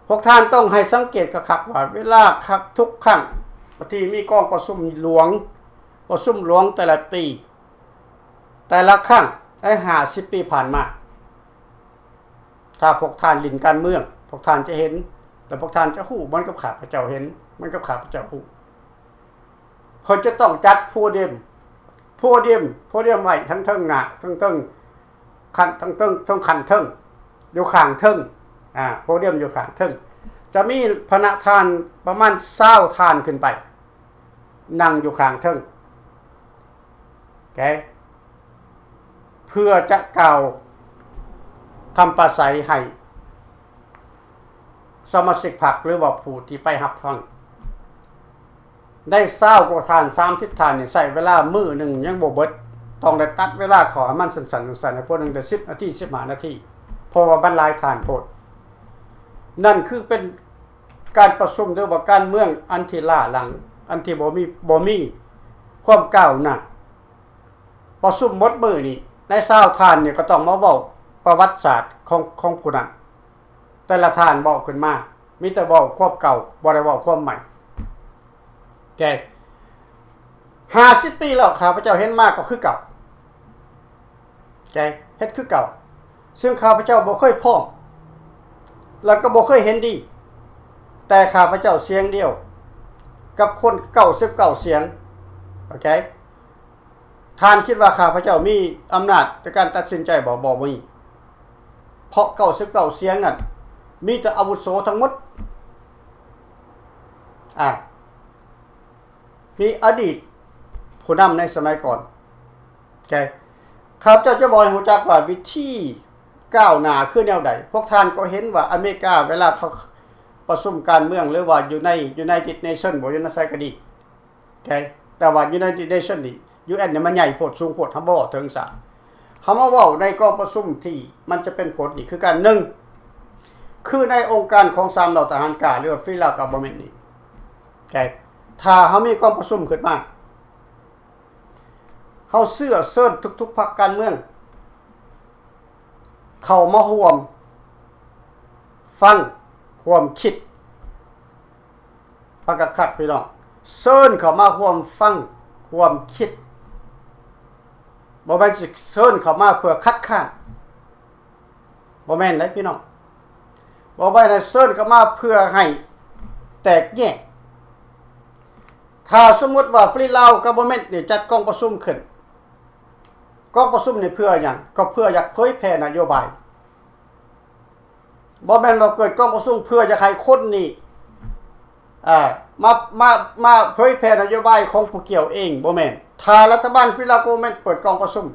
ພວກທ່ານຕ້ອງໃຫ້ສັງເກດຄັກໆວ່າ ເວລາຄັກ ທຸກຄັ້ງທີ່ມີກອງປະຊຸມຫຼວງ, ປະຊຸມຫຼວງແຕ່ລະປີ, ແຕ່ລະຄັ້ງໃນຫ້າສິບປີຜ່ານມາ, ຖ້າພວກທ່ານຫຼິ້ນການເມືອງ, ພວກທ່ານຈະເຫັນ ແລະ ພວກທ່ານຈະຮູ້ ເໝືອນກັບຂ້າພະເຈົ້າເຫັນ, ເໝືອນກັບຂ້າພະເຈົ້າຮູ້. ເພິ່ນຈະຕ້ອງຈັດໂພດຽມ, ໂພດຽມ, ໂພດຽມໄວ້ທັງເທິງໜ້າ, ທັງເທິງ, ຂັ້ນ, ທັງເທິງ, ທັງຂັ້ນເທິງ, ຢູ່ຂ້າງເທິງ, ອາ, ໂພດຽມຢູ່ຂ້າງເທິງ. ຈະມີພະນະທ່ານປະມານຊາວທ່ານຂຶ້ນໄປ ນັ່ງຢູ່ຂ້າງເທິງ. ໂອເຄ. ເພື່ອຈະກ່າວຄຳປາໄສໃຫ້ສະມາຊິກພັກ ຫຼືວ່າຜູ້ທີ່ໄປຮັບຟັງ ໄດ້ຊາວກວ່າທ່ານ, ສາມສິບທ່ານນີ້ ໃຊ້ເວລາມື້ໜຶ່ງຍັງບໍ່ເບິດ, ຕ້ອງໄດ້ຕັດເວລາເຂົ້າໃຫ້ມັນສັ້ນໆ, ສັ້ນໆ, ໃຫ້ພວກໜຶ່ງໄດ້ສິບນາທີ, ສິບຫ້ານາທີ, ເພາະວ່າມັນຫຼາຍທ່ານໂພດ. ນັ້ນຄືເປັນການປະຊຸມ ຫຼືວ່າການເມືອງອັນທີ່ລ້າຫຼັງ, ອັນທີ່ບໍ່ມີ, ບໍ່ມີຄວາມກ້າວໜ້າ. ປະຊຸມໝົດມື້ນີ້ ໃນຊາວທ່ານນີ້ກໍຕ້ອງມາເວົ້າປະຫວັດສາດຂອງ, ຂອງຜູ້ນັ້ນ. ແຕ່ລະທ່ານເວົ້າຂຶ້ນມາ ມີແຕ່ເວົ້າຄວາມເກົ່າ, ບໍ່ໄດ້ເວົ້າຄວາມໃໝ່. ແກ ຫ້າສິບປີແລ້ວ ຂ້າພະເຈົ້າເຫັນມາກໍຄືເກົ່າ. ແກ ເຮັດຄືເກົ່າ. ຊຶ່ງຂ້າພະເຈົ້າບໍ່ເຄີຍພ້ອມ ແລະ ກໍບໍ່ເຄີຍເຫັນດີ, ແຕ່ຂ້າພະເຈົ້າສຽງດຽວກັບຄົນເກົ້າສິບເກົ້າສຽງ. ໂອເຄ. ທ່ານຄິດວ່າຂ້າພະເຈົ້າມີອຳນາດໃນການຕັດສິນໃຈບໍ່? ບໍ່ມີ. ເພາະເກົ້າສິບເກົ້າສຽງນັ້ນ ມີແຕ່ອາວຸໂສທັງໝົດ. ອາ, ມີອະດີດຜູ້ນຳໃນສະໄໝກ່ອນ. ໂອເຄ. ຂ້າພະເຈົ້າຈະບອກໃຫ້ຮູ້ຈັກວ່າວິທີກ້າວໜ້າຄືແນວໃດ. ພວກທ່ານກໍເຫັນວ່າອາເມລິກາ ເວລາເຂົາປະຊຸມການເມືອງ ຫຼືວ່າຢູ່ໃນ United Nation ບໍ່ ຢູ່ໃນໃສກໍດີ. ໂອເຄ. ແຕ່ວ່າ United Nation ນີ້ UN ນີ້ມັນໃຫຍ່ໂພດ, ສູງໂພດ, ເຮົາບໍ່ເວົ້າເຖິງຊະ. ເຮົາມາເວົ້າໃນກອງປະຊຸມທີ່ມັນຈະເປັນຜົນນີ້ ຄືການ ໜຶ່ງ ຄືໃນອົງການຂອງສາມເຫຼົ່າທະຫານກາງ ຫຼືວ່າ Federal Government ນີ້. ໂອເຄ. ຖ້າເຮົາມີກອງປະຊຸມຂຶ້ນມາ, ເຮົາເຊື້ອເຊີນທຸກໆພັກການເມືອງ ເຂົ້າມາຮ່ວມຟັງ, ຮ່ວມຄິດ, ຟັງຄັກໆ ພີ່ນ້ອງ, ເຊີນເຂົ້າມາຮ່ວມຟັງ, ຮ່ວມຄິດ, ບໍ່ແມ່ນຊິເຊີນເຂົ້າມາເພື່ອຄັດຄ້ານ, ບໍ່ແມ່ນເດ້ພີ່ນ້ອງ, ບໍ່ແມ່ນໃຫ້ເຊີນເຂົ້າມາເພື່ອໃຫ້ແຕກແຍກ. ຖ້າສົມມຸດວ່າ Free Lao Government ນີ້ຈັດກອງປະຊຸມຂຶ້ນ, ກອງປະຊຸມນີ້ເພື່ອຫຍັງ? ກໍເພື່ອຢາກເຜີຍແຜ່ນະໂຍບາຍ. ບໍ່ແມ່ນວ່າເກີດກອງປະຊຸມເພື່ອຢາກໃຫ້ຄົນນີ້ ເອີ ມາ ມາ ມາເຜີຍແຜ່ນະໂຍບາຍຂອງຜູ້ກ່ຽວເອງ, ບໍ່ແມ່ນ. ຖ້າລັດຖະບານ Free Lao Government ເປີດກອງປະຊຸມ,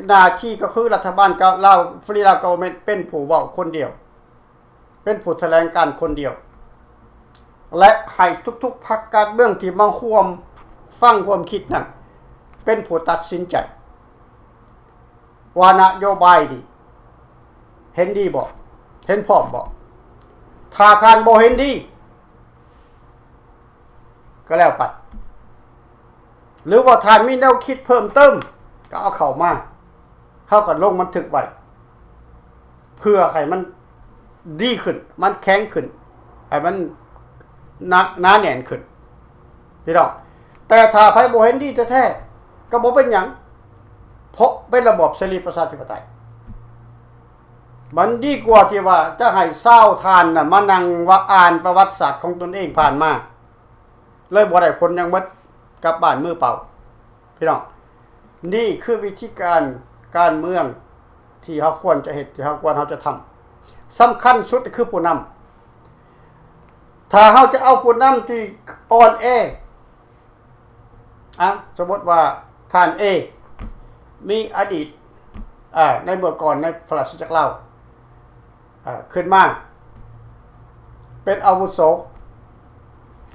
ໜ້າທີ່ກໍຄືລັດຖະບານກະ ລາວ Free Lao Government ເປັນຜູ້ເວົ້າຄົນດຽວ, ເປັນຜູ້ຖະແຫຼງການຄົນດຽວ ແລະ ໃຫ້ທຸກໆພັກການເມືອງທີ່ມາຮ່ວມຟັງຄວາມຄິດນັ້ນ ເປັນຜູ້ຕັດສິນໃຈວ່ານະໂຍບາຍນີ້ເຫັນດີບໍ່, ເຫັນພ້ອມບໍ່. ຖ້າທ່ານບໍ່ເຫັນດີ ກໍແລ້ວໄປ, ຫຼືວ່າທ່ານມີແນວຄິດເພີ່ມເຕີມ ກໍເອົາເຂົ້າມາ, ເຮົາກໍລົງບັນທຶກໄວ້ເພື່ອໃຫ້ມັນດີຂຶ້ນ, ມັນແຂງຂຶ້ນ, ໃຫ້ມັນໜາ ໜາແໜ້ນຂຶ້ນ ພີ່ນ້ອງ. ແຕ່ຖ້າໃຜບໍ່ເຫັນດີແທ້ໆ ກໍບໍ່ເປັນຫຍັງ, ເພາະເປັນລະບອບເສລີປະຊາທິປະໄຕ. ມັນດີກວ່າທີ່ວ່າຈະໃຫ້ຊາວທ່ານນະມານັ່ງວ່າອ່ານປະຫວັດສາດຂອງຕົນເອງຜ່ານມາ ເລີຍບໍ່ໄດ້ຜົນຫຍັງໝົດ, ກັບບ້ານມືເປົ່າ. ພີ່ນ້ອງ, ນີ້ຄືວິທີການການເມືອງທີ່ເຮົາຄວນຈະເຮັດ, ທີ່ເຮົາຄວນເຮົາຈະທຳ. ສຳຄັນສຸດຄືຜູ້ນຳ. ຖ້າເຮົາຈະເອົາຜູ້ນຳທີ່ອ່ອນແອ, ອະ ສົມມຸດວ່າທ່ານ A ມີອະດີດ ອາ ໃນເມື່ອກ່ອນໃນພະລາຊະຈັກລາວ ອາ ຂຶ້ນມາເປັນອາວຸໂສ,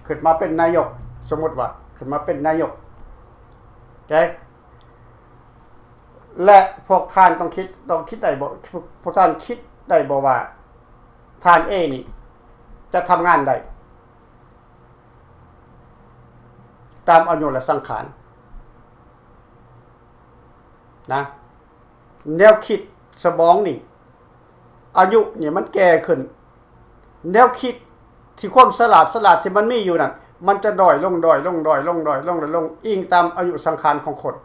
ຂຶ້ນມາເປັນນາຍົກ, ສົມມຸດວ່າຂຶ້ນມາເປັນນາຍົກ, ໂອເຄ ແລະ ພວກທ່ານຕ້ອງຄິດ, ຕ້ອງຄິດໄດ້ບໍ່, ພວກທ່ານຄິດໄດ້ບໍ່ວ່າທ່ານ A ນີ້ຈະທຳງານໄດ້ ຕາມອາຍຸ ແລະ ສັງຂານນະ. ແນວຄິດສະໝອງນີ້ ອາຍຸນີ້ມັນແກ່ຂຶ້ນ, ແນວຄິດທີ່ຄວາມສະຫຼາດ, ສະຫຼາດທີ່ມັນມີຢູ່ນັ້ນ ມັນຈະດ້ອຍລົງ, ດ້ອຍລົງ, ດ້ອຍລົງ, ດ້ອຍລົງ, ດ້ອຍລົງ, ອີງຕາມອາຍຸສັງຂານຂອງຄົນ.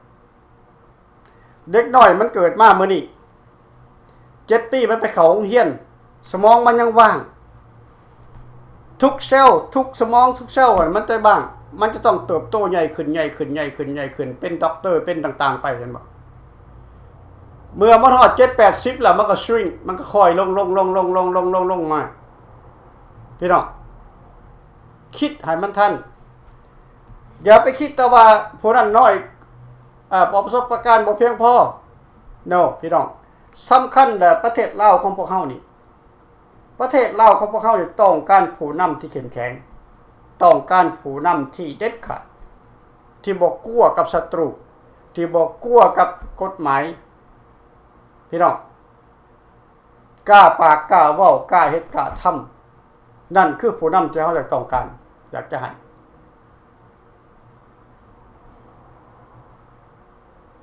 ເດັກນ້ອຍມັນເກີດມາມື້ນີ້ ເຈັດປີ ມັນໄປເຂົ້າໂຮງຮຽນ, ສະໝອງມັນຍັງວ່າງ, ທຸກເຊວ, ທຸກສະໝອງ, ທຸກເຊວມັນຈະວ່າງ, ມັນຈະຕ້ອງເຕີບໂຕໃຫຍ່ຂຶ້ນ, ໃຫຍ່ຂຶ້ນ, ໃຫຍ່ຂຶ້ນ, ໃຫຍ່ຂຶ້ນ, ເປັນດັອກເຕີ, ເປັນຕ່າງໆໄປ, ເຫັນບໍ່? ເມື່ອມັນຮອດເຈັດແປດສິບແລ້ວ ມັນກໍ shrink, ມັນກໍຄ່ອຍລົງ, ລົງ, ລົງ, ລົງ, ລົງ, ລົງ, ລົງມາ. ພີ່ນ້ອງ, ຄິດໃຫ້ມັນທັນ, ຢ່າໄປຄິດແຕ່ວ່າຜູ້ນັ້ນນ້ອຍ, ເອີ, ປະສົບປະການບໍ່ພຽງພໍ. No ພີ່ນ້ອງ, ສຳຄັນແຫຼະ ປະເທດລາວຂອງພວກເຮົານີ້, ປະເທດລາວຂອງພວກເຮົານີ້ຕ້ອງການຜູ້ນຳທີ່ເຂັ້ມແຂງ, ຕ້ອງການຜູ້ນຳທີ່ເດັດຂາດ, ທີ່ບໍ່ກົວກັບສັດຕູ, ທີ່ບໍ່ກົວກັບກົດໝາຍ. ພີ່ນ້ອງ, ກ້າປາກກ້າເວົ້າ, ກ້າເຮັດກ້າທຳ, ນັ້ນຄືຜູ້ນຳທີ່ເຮົາຢາກຕ້ອງການ, ຢາກຈະໃຫ້.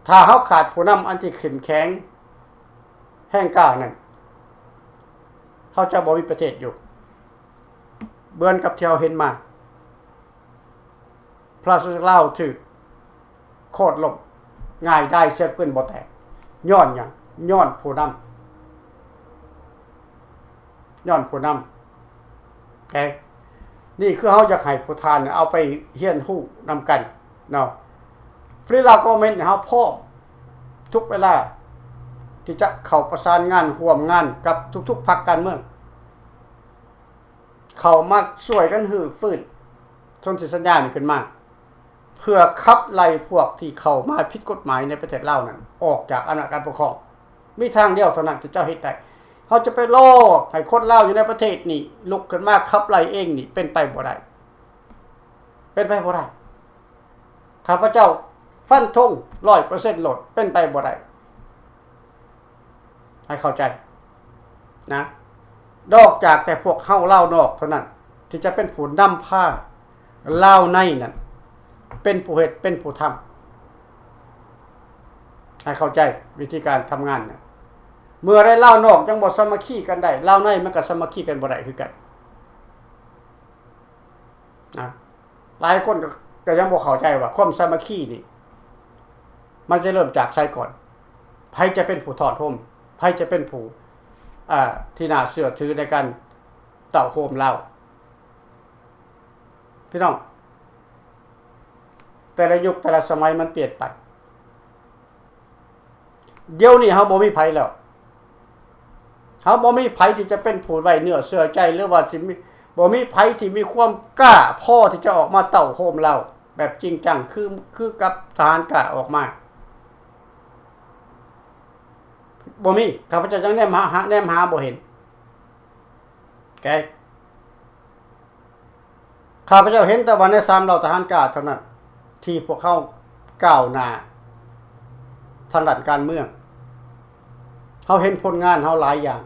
ຖ້າເຮົາຂາດຜູ້ນຳອັນທີ່ເຂັ້ມແຂງ, ແຮງກ້ານັ້ນ, ເຮົາຈະບໍ່ມີປະເທດຢູ່. ເໝືອນກັບທີ່ເຮົາເຫັນມາ, ພະລາຊະຈັກລາວຖືກໂຄ່ນລົ້ມ, ງ່າຍດາຍເສຍປືນບໍ່ແຕກ. ຍ້ອນຫຍັງ? ຍ້ອນຜູ້ນຳ. ຍ້ອນຜູ້ນຳ. ເອີ, ນີ້ຄືເຮົາຢາກໃຫ້ຜູ້ທ່ານເອົາໄປຮຽນຮູ້ນຳກັນເນາະ. Free Lao Government ເຮົາພ້ອມທຸກເວລາທີ່ຈະເຂົ້າປະສານງານ, ຮ່ວມງານກັບທຸກໆພັກການເມືອງ, ເຂົ້າມາຊ່ວຍກັນຮື້ຟື້ນສົນທິສັນຍານີ້ຂຶ້ນມາ. ເພື່ອຂັບໄລ່ພວກທີ່ເຂົ້າມາຜິດກົດໝາຍໃນປະເທດລາວນັ້ນອອກຈາກອຳນາດການປົກຄອງ. ມີທາງດຽວເທົ່ານັ້ນທີ່ຈະເຮັດໄດ້. ເຮົາຈະໄປລໍໃຫ້ຄົນລາວຢູ່ໃນປະເທດນີ້ລຸກຂຶ້ນມາຂັບໄລ່ເອງນີ້ເປັນໄປບໍ່ໄດ້. ເປັນໄປບໍ່ໄດ້. ຂ້າພະເຈົ້າຟັນທົງຮ້ອຍເປີເຊັນໂລດ, ເປັນໄປບໍ່ໄດ້. ໃຫ້ເຂົ້າໃຈນະ, ນອກຈາກແຕ່ພວກເຮົາລາວນອກເທົ່ານັ້ນ ທີ່ຈະເປັນຜູ້ນຳພາລາວໃນນັ້ນເປັນຜູ້ເຮັດເປັນຜູ້ທຳ. ໃຫ້ເຂົ້າໃຈວິທີການທຳງານນະ. ເມື່ອໃດລາວນອກຍັງບໍ່ສາມັກຄີກັນໄດ້, ລາວໃນມັນກໍສາມັກຄີກັນບໍ່ໄດ້ຄືກັນ. ນະ ຫຼາຍຄົນກໍ ກໍຍັງບໍ່ເຂົ້າໃຈວ່າຄວາມສາມັກຄີນີ້ ມັນຈະເລີ່ມຈາກໃສກ່ອນ? ໃຜຈະເປັນຜູ້ທ້ອນໂຮມ? ໃຜຈະເປັນຜູ້ ອ່າ ທີ່ໜ້າເຊື່ອຖືໃນການເຕົ້າໂຮມລາວ? ພີ່ນ້ອງ, ແຕ່ລະຍຸກແຕ່ລະສະໄໝມັນປ່ຽນໄປ. ດຽວນີ້ເຮົາບໍ່ມີໃຜແລ້ວ. ເຮົາບໍ່ມີໃຜທີ່ຈະເປັນຜູ້ໄວ້ເນື້ອເຊື່ອໃຈ ຫຼືວ່າຊິມີ ບໍ່ມີໃຜທີ່ມີຄວາມກ້າພໍທີ່ຈະອອກມາເຕົ້າໂຮມລາວແບບຈິງຈັງ ຄື ຄືກັບທະຫານກ້າອອກມາ. ບໍ່ມີ. ຂ້າພະເຈົ້າຍັງແນມຫາ ຫາ ແນມຫາບໍ່ເຫັນ. ໂອເຄ. ຂ້າພະເຈົ້າເຫັນແຕ່ວ່າໃນສາມເຫຼົ່າທະຫານກ້າເທົ່ານັ້ນ ທີ່ພວກເຮົາກ້າວໜ້າທາງດ້ານການເມືອງ. ເຮົາເຫັນຜົນງານເຮົາຫຼາຍຢ່າງ.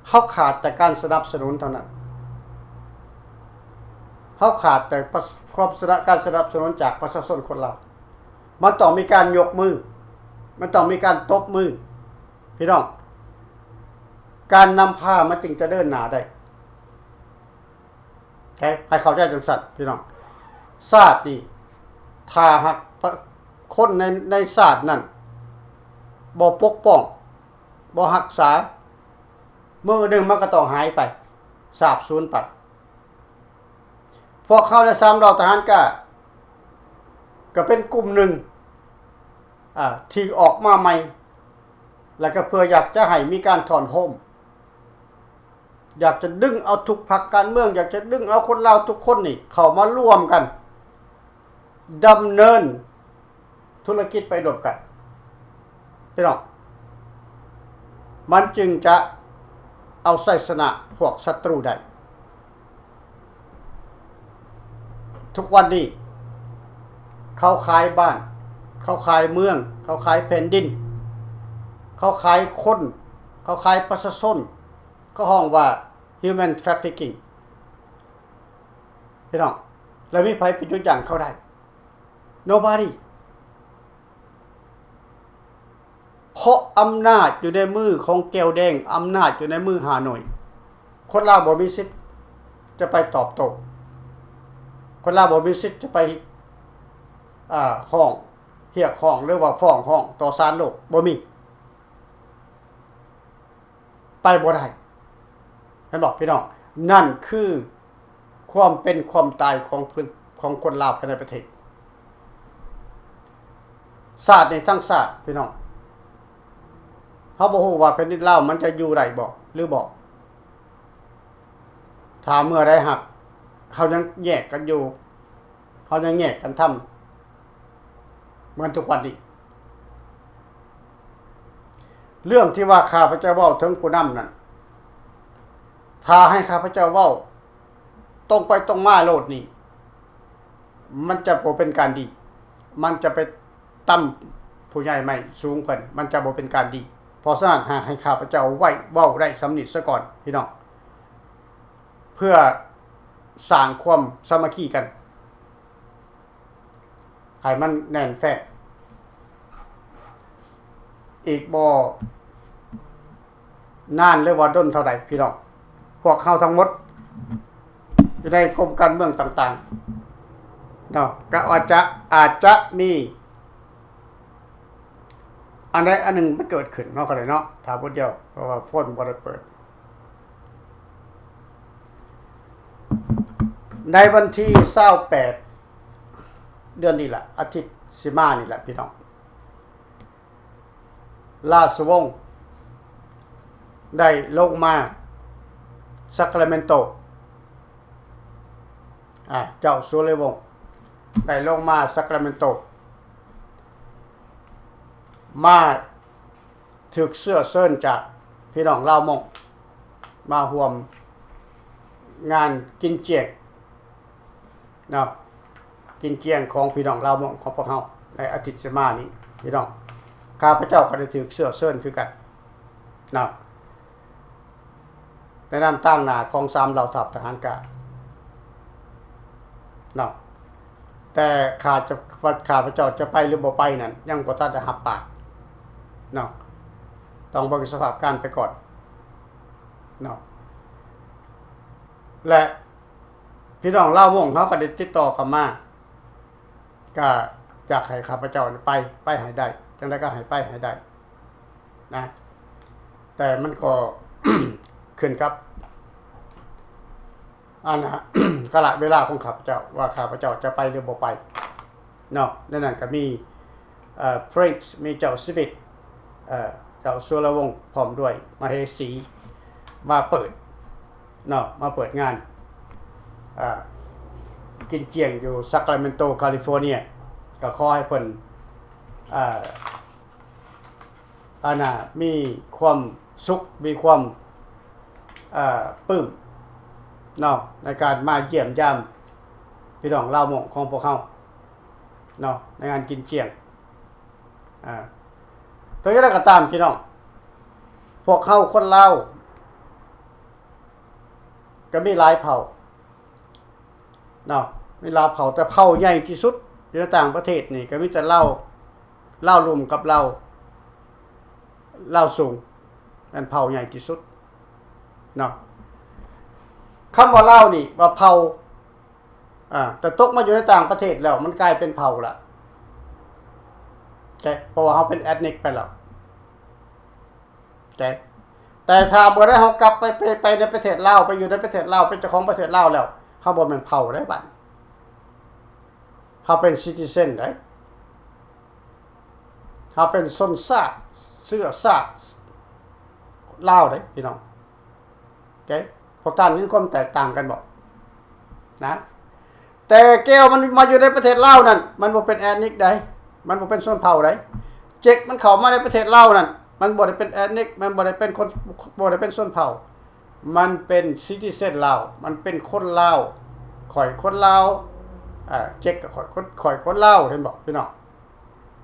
ເຮົາຂາດແຕ່ການສະໜັບສະໜູນເທົ່ານັ້ນ. ເຮົາຂາດແຕ່ປະ ຄວາມສະ ການສະໜັບສະໜູນຈາກປະຊາຊົນຄົນລາວ. ມັນຕ້ອງມີການຍົກມື. ມັນຕ້ອງມີການຕົບມື. ພີ່ນ້ອງ, ການນຳພາມັນຈຶ່ງຈະເດີນໜ້າໄດ້. ໃຫ້ ໃຫ້ເຂົ້າໃຈຈັ່ງຊັ້ນພີ່ນ້ອງ. ຊາດນີ້ ຖ້າຫາກປະ ຄົນໃນ ໃນຊາດນັ້ນບໍ່ປົກປ້ອງ ບໍ່ຮັກສາ, ມື້ໜຶ່ງມັນກໍຕ້ອງຫາຍໄປ, ສາບສູນໄປ. ພວກເຮົາໃນສາມເຫຼົ່າທະຫານກ້າ ກໍເປັນກຸ່ມໜຶ່ງ ອາ ທີ່ອອກມາໃໝ່ ແລ້ວກໍເພື່ອຢາກຈະໃຫ້ມີການທ້ອນໂຮມ, ຢາກຈະດຶງເອົາທຸກພັກການເມືອງ, ຢາກຈະດຶງເອົາຄົນລາວທຸກຄົນນີ້ເຂົ້າມາລວມກັນ ດຳເນີນທຸລະກິດໄປຮ່ວມກັນ ພີ່ນ້ອງ, ມັນຈຶ່ງຈະເອົາໄຊຊະນະພວກສັດຕູໄດ້. ທຸກວັນນີ້ເຂົາຂາຍບ້ານ, ເຂົາຂາຍເມືອງ, ເຂົາຂາຍແຜ່ນດິນ, ເຂົາຂາຍຄົນ, ເຂົາຂາຍປະຊາຊົນ, ເຂົາຮ້ອງວ່າ human trafficking ພີ່ນ້ອງ, ແລ້ວມີໃຜໄປຢຸດຢັ້ງເຂົາໄດ້? Nobody. ເພາະອຳນາດຢູ່ໃນມືຂອງແກວແດງ, ອຳນາດຢູ່ໃນມືຮ່າໂນ້ຍ. ຄົນລາວບໍ່ມີສິດຈະໄປຕອບໂຕ້. ຄົນລາວບໍ່ມີສິດຈະໄປ ອາ ຮ້ອງຮຽກຮ້ອງ ຫຼືວ່າຟ້ອງຮ້ອງຕໍ່ສານໂລກ, ບໍ່ມີ. ໄປບໍ່ໄດ້. ແມ່ນບໍ່ພີ່ນ້ອງ? ນັ້ນຄືຄວາມເປັນຄວາມຕາຍຂອງພື້ນ ຂອງຄົນລາວພາຍໃນປະເທດ. ຊາດນີ້ທັງຊາດພີ່ນ້ອງ, ເຮົາບໍ່ຮູ້ວ່າແຜ່ນດິນລາວມັນຈະຢູ່ໄດ້ບໍ່ ຫຼືບໍ່. ຖ້າເມື່ອໃດຫາກເຮົາຍັງແຍກກັນຢູ່, ເຮົາຍັງແຍກກັນທຳ ເໝືອນທຸກວັນນີ້. ເລື່ອງທີ່ວ່າຂ້າພະເຈົ້າເວົ້າເຖິງຜູ້ນຳນັ້ນ, ຖ້າໃຫ້ຂ້າພະເຈົ້າເວົ້າຕົງໄປຕົງມາໂລດນີ້, ມັນຈະບໍ່ເປັນການດີ, ມັນຈະໄປຕຳຜູ້ໃຫຍ່ໃໝ່ສູງເພິ່ນ, ມັນຈະບໍ່ເປັນການດີ. ເພາະສະນັ້ນ ໃຫ້ ໃຫ້ຂ້າພະເຈົ້າໄວ້ ເວົ້າໄດ້ສ່ຳນີ້ສາກ່ອນ ພີ່ນ້ອງ, ເພື່ອສ້າງຄວາມສາມັກຄີກັນ ໃຫ້ມັນແໜ້ນແຟ້ນ. ອີກບໍ່ນານ ຫຼືວ່າດົນເທົ່າໃດ ພີ່ນ້ອງ, ພວກເຮົາທັງໝົດຢູ່ໃນກົມການເມືອງຕ່າງໆເນາະ, ກໍອາດຈະ ອາດຈະມີອັນໃດອັນໜຶ່ງມັນເກີດຂຶ້ນເນາະ, ກໍໄດ້ເນາະ, ຖ້າຜູ້ດຽວ ເພາະວ່າໂຟນບໍ່ໄດ້ເປີດ. ໃນວັນທີຊາວແປດ ເດືອນນີ້ລະ, ອາທິດຊິມານີ້ລະ ພີ່ນ້ອງ, ລາຊະວົງໄດ້ລົງມາຊາຄຣາເມນໂຕ, ອາ, ເຈົ້າສຸລິວົງໄດ້ລົງມາຊາຄຣາເມນໂຕ, ມາ ຖືກເຊື້ອເຊີນຈາກພີ່ນ້ອງລາວມົ້ງ ມາຮ່ວມງານກິນຈຽງເນາະ, ກິນຈຽງຂອງພີ່ນ້ອງລາວມົ້ງຂອງພວກເຮົາໃນອາທິດຊິມານີ້ ພີ່ນ້ອງ, ຂ້າພະເຈົ້າກໍໄດ້ຖືກເຊື້ອເຊີນຄືກັນເນາະ. ໃນນາມຕາງໜ້າຂອງສາມເຫຼົ່າທັບທະຫານການເນາະ, ແຕ່ຂ້າຈະ ຂ້າພະເຈົ້າຈະໄປຫຼືບໍ່ໄປນັ້ນ ຍັງບໍ່ທັນໄດ້ຮັບປາກເນາະ, ຕ້ອງເບິ່ງສະພາບການໄປກ່ອນເນາະ. ແລະ ພີ່ນ້ອງລາວມົ້ງເຮົາກໍໄດ້ຕິດຕໍ່ເຂົ້າມາ ກໍຢາກໃຫ້ຂ້າພະເຈົ້າໄປ ໄປໃຫ້ໄດ້ ຈັ່ງໃດກໍໃຫ້ໄປໃຫ້ໄດ້ນະ ແຕ່ມັນກໍ ຂຶ້ນກັບ ອັນນະ ກາລະເວລາຂອງຂ້າພະເຈົ້າ ວ່າຂ້າພະເຈົ້າຈະໄປຫຼືບໍ່ໄປເນາະ. ໃນນັ້ນກໍມີ ເອີ Prince ມີເຈົ້າຊີວິດ ເອີ ເຈົ້າສຸລະວົງ ພ້ອມດ້ວຍມະເຫສີ ມາເປີດເນາະ ມາເປີດງານ ເອີ ກິນຈຽງຢູ່ Sacramento California ກໍຂໍໃຫ້ເພິ່ນ ເອີ ອັນນະ ມີຄວາມສຸກ ມີຄວາມ ເອີ ປຶ້ມເນາະ ໃນການມາຢ້ຽມຢາມພີ່ນ້ອງລາວມົ້ງຂອງພວກເຮົາເນາະ ໃນງານກິນຈຽງ. ອາ ແຕ່ຢ່າງໃດກໍຕາມພີ່ນ້ອງ ພວກເຮົາຄົນລາວກໍມີຫຼາຍເຜົ່າ ເນາະ ມີລາວເຜົ່າ ແຕ່ເຜົ່າໃຫຍ່ທີ່ສຸດຢູ່ໃນຕ່າງປະເທດນີ້ ກໍມີແຕ່ລາວ ລາວລຸ່ມກັບລາວ ລາວສູງ ແມ່ນເຜົ່າໃຫຍ່ທີ່ສຸດເນາະ. ຄຳວ່າລາວນີ້ວ່າເຜົ່າ ອາ ແຕ່ຕົກມາຢູ່ໃນຕ່າງປະເທດແລ້ວ ມັນກາຍເປັນເຜົ່າລະ ແຕ່ ເພາະວ່າເຮົາເປັນ ethnic ໄປແລ້ວ. ແຕ່ ແຕ່ຖ້າເມື່ອໃດເຮົາກັບໄປ ໄປ ໄປໃນປະເທດລາວ ໄປຢູ່ໃນປະເທດລາວ ເປັນເຈົ້າຂອງປະເທດລາວແລ້ວ ເຮົາບໍ່ແມ່ນເຜົ່າໃດ໋ບັດນີ້ ເຮົາເປັນ citizen ໃດ໋ ເຮົາເປັນຊົນຊາດ ເຊື້ອຊາດລາວໃດ໋ພີ່ນ້ອງ. ໂອເຄ ພວກທ່ານເຫັນຄວາມແຕກຕ່າງກັນບໍ່ນະ? ແຕ່ແກ້ວມັນມາຢູ່ໃນປະເທດລາວນັ້ນ ມັນບໍ່ເປັນ ethnic ໃດ໋ ມັນບໍ່ເປັນຊົນເຜົ່າໃດ໋. ເຈັກມັນເຂົ້າມາໃນປະເທດລາວນັ້ນ ມັນບໍ່ໄດ້ເປັນ ethnic ມັນບໍ່ໄດ້ເປັນຄົນ ບໍ່ໄດ້ເປັນຊົນເຜົ່າ ມັນເປັນ citizen ລາວ ມັນເປັນຄົນລາວ. ຂ້ອຍຄົນລາວ ເຈັກກໍຂ້ອຍຄົນ ຂ້ອຍຄົນລາວ ເຫັນບໍ່ພີ່ນ້ອງ?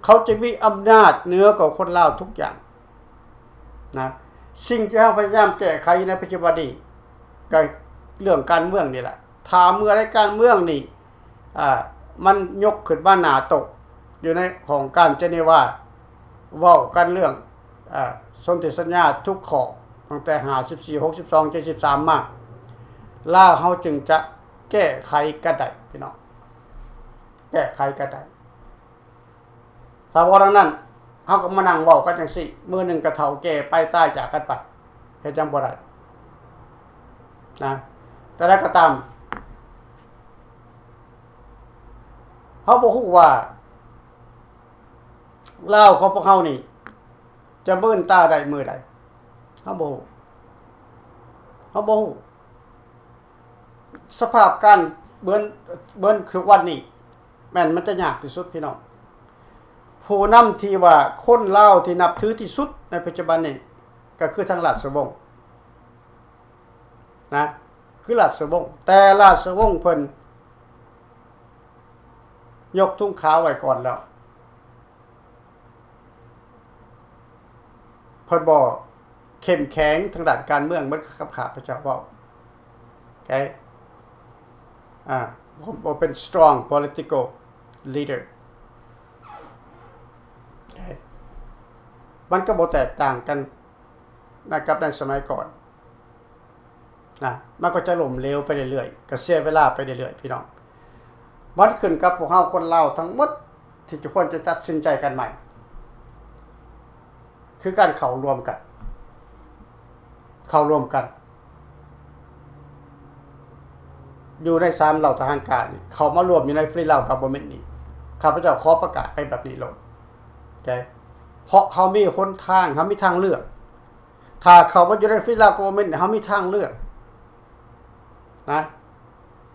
ເຂົາຈະມີອຳນາດເໜືອກວ່າຄົນລາວທຸກຢ່າງນະ. ສິ່ງທີ່ເຮົາພະຍາຍາມແກ້ໄຂໃນປັດຈຸບັນນີ້ ກໍເລື່ອງການເມືອງນີ້ແຫຼະ. ຖ້າເມື່ອໃດການເມືອງນີ້ ອາ ມັນຍົກຂຶ້ນມາໜ້າໂຕະ ຢູ່ໃນຫ້ອງການເຈນີວາ ເວົ້າກັນເລື່ອງ ອາ ສົນທິສັນຍາທຸກຂໍ້ ຕັ້ງແຕ່ຫ້າສິບສີ່ ຫົກສິບສອງ ເຈັດສິບສາມ ມາ ລາວເຮົາຈຶ່ງຈະແກ້ໄຂກັນໄດ້ ພີ່ນ້ອງ ແກ້ໄຂກັນໄດ້. ຖ້າບໍ່ດັ່ງນັ້ນ ເຮົາກໍມານັ່ງເວົ້າກັນຈັ່ງຊີ້ ມື້ໜຶ່ງກໍເຖົ້າແກ່ໄປ ຕາຍຈາກກັນໄປ ເຮັດຫຍັງບໍ່ໄດ້ນະ. ແຕ່ໃດກໍຕາມ ເຮົາບໍ່ຮູ້ວ່າລາວຂອງພວກເຮົານີ້ຈະເບີນຕາໄດ້ມື້ໃດ ເຮົາບໍ່ຮູ້ ເຮົາບໍ່ຮູ້. ສະພາບການເບີນ ເບີນຄືວັນນີ້ ແມ່ນມັນຈະຍາກທີ່ສຸດພີ່ນ້ອງ. ຜູ້ນຳທີ່ວ່າຄົນລາວທີ່ນັບຖືທີ່ສຸດໃນປັດຈຸບັນນີ້ ກໍຄືທາງລາຊະວົງນະ ຄືລາຊະວົງ ແຕ່ລາຊະວົງເພິ່ນຍົກທຸງຂາວໄວ້ກ່ອນແລ້ວ. ເພິ່ນບໍ່ເຂັ້ມແຂງທາງດ້ານການເມືອງເໝືອນກັບຂ້າພະເຈົ້າເວົ້າ ໂອເຄ ອາ ບໍ່ເປັນ strong political leader ໂອເຄ ມັນກໍບໍ່ແຕກຕ່າງກັນນະ ກັບໃນສະໄໝກ່ອນ. ນະ ມັນກໍຈະລົ້ມເຫຼວໄປເລື້ອຍໆ ກໍເສຍເວລາໄປເລື້ອຍໆ ພີ່ນ້ອງ. ມັນຂຶ້ນກັບພວກເຮົາຄົນລາວທັງໝົດ ທີ່ຈະຄວນຈະຕັດສິນໃຈກັນໃໝ່ ຄືການເຂົ້າລວມກັນ ເຂົ້າລວມກັນ ຢູ່ໃນສາມເຫຼົ່າທະຫານກາງນີ້ ເຂົ້າມາລວມຢູ່ໃນ Free Lao Government ນີ້. ຂ້າພະເຈົ້າຂໍປະກາດໄປແບບນີ້ໂລດ ເພາະເຮົາມີຫົນທາງ ເຮົາມີທາງເລືອກ. ຖ້າເຂົ້າມາຢູ່ໃນ Free Lao Government ເຮົາມີທາງເລືອກນະ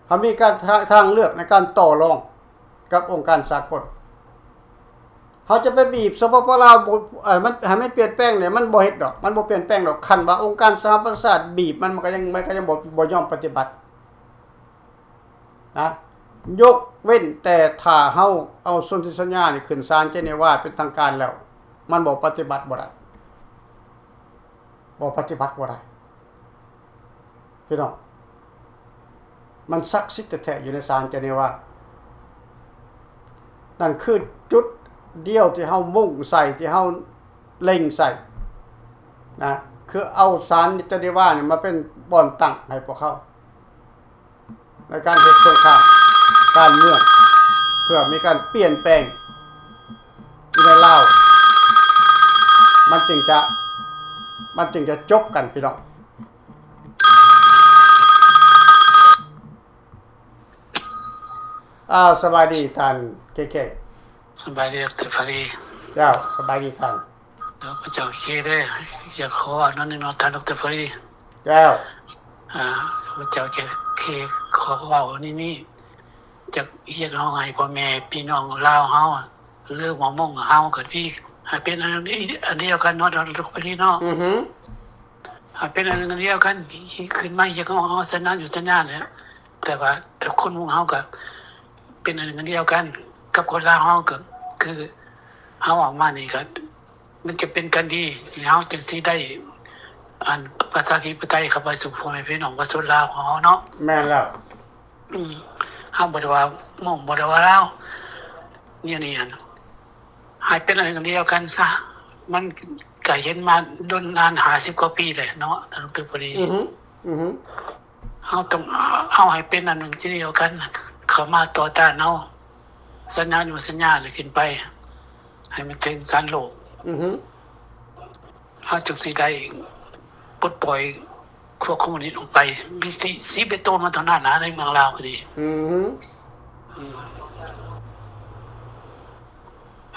ເຮົາມີການ ທາງ ທາງເລືອກໃນການຕໍ່ລອງກັບອົງການສາກົນ. ເຮົາຈະໄປບີບ ສປປ ລາວ ບໍ່ ເອີ ມັນ ໃຫ້ມັນປ່ຽນແປງນີ້ ມັນບໍ່ເຮັດດອກ ມັນບໍ່ປ່ຽນແປງດອກ. ຄັນວ່າອົງການສະຫະປະຊາຊາດບີບມັນ ມັນກໍຍັງ ມັນກໍຍັງບໍ່ ບໍ່ຍອມປະຕິບັດ. ນະ ຍົກເວັ້ນແຕ່ຖ້າເຮົາເອົາສົນທິສັນຍານີ້ຂຶ້ນສານເຈນີວາເປັນທາງການແລ້ວ ມັນບໍ່ປະຕິບັດບໍ່ໄດ້ ບໍ່ປະຕິບັດບໍ່ໄດ້ ພີ່ນ້ອງ. ມັນສັກສິດແທ້ໆ ຢູ່ໃນສານເຈນີວາ. ນັ້ນຄືຈຸດດຽວທີ່ເຮົາມຸ່ງໃສ່ ທີ່ເຮົາເລັງໃສ່ນະ ຄືເອົາສານເຈນີວານີ້ມາເປັນບ່ອນຕັ້ງໃຫ້ພວກເຮົາ. ໃນການເຮັດສົງຄາມການເມືອງ ເພື່ອມີການປ່ຽນແປງຢູ່ໃນລາວ ມັນຈຶ່ງຈະ ມັນຈຶ່ງຈະຈົບກັນ ພີ່ນ້ອງ. ອ້າວ ສະບາຍດີທ່ານເຄເຄ. ສະບາຍດີ ດອກເຕີ ຟາຣີ. ເຈົ້າ ສະບາຍດີທ່ານ. ເຈົ້າ ພະເຈົ້າເຄເດີ ຢາກຂໍອະນຸຍາດເນາະ ທ່ານ ດອກເຕີ ຟາຣີ. ເຈົ້າ ອາ ພະເຈົ້າເຄ ເຄ ຂໍເວົ້ານີ້ ນີ້ ຈາກຮຽກຮ້ອງໃຫ້ພໍ່ແມ່ພີ່ນ້ອງລາວເຮົາ ຫຼືວ່າມົ້ງເຮົາກໍດີ ໃຫ້ເປັນອັນ ອັນດຽວກັນເນາະ ດອກເຕີ ຟາຣີເນາະ. ອືຮຶ ໃຫ້ເປັນອັນດຽວກັນ ຂຶ້ນມາຮຽກຮ້ອງເອົາສັນຍາຢູ່ສັນຍາແຫຼະ ແຕ່ວ່າຄົນມົ້ງເຮົາກໍເປັນອັນດຽວກັນກັບຄົນລາວເຮົາ ກໍຄືເຮົາອອກມານີ້ກໍ ມັນຈະເປັນການດີທີ່ເຮົາຈຶ່ງຊິໄດ້ ອັນ ປະຊາທິປະໄຕເຂົ້າໄປສູ່ພໍ່ແມ່ພີ່ນ້ອງປະຊາຊົນລາວຂອງເຮົາເນາະ. ແມ່ນແລ້ວ. ອືມ ເຮົາບໍ່ໄດ້ວ່າມົ້ງ ບໍ່ໄດ້ວ່າລາວ ແນວນີ້ຫັ້ນ ໃຫ້ເປັນອັນດຽວກັນຊະ ມັນກະເຫັນມາດົນນານຫ້າສິບກວ່າປີແລ້ວເນາະ ທ່ານ ດອກເຕີ ຟາຣີ. ອືຮຶ ອືຮຶ ເຮົາຕ້ອງເອົາໃຫ້ເປັນອັນດຽວກັນ ເຂົ້າມາຕໍ່ຕ້ານເອົາສັນຍາຢູ່ສັນຍານີ້ຂຶ້ນໄປ ໃຫ້ມັນເຖິງສານໂລກ. ອືຮຶ ເຮົາຈຶ່ງຊິໄດ້ປົດປ່ອຍພວກຄອມມູນິດອອກໄປ ມີສິບເອັດໂຕມັນເທົ່ານັ້ນນະ ໃນເມືອງລາວກໍດີ. ອືຮຶ ອືມ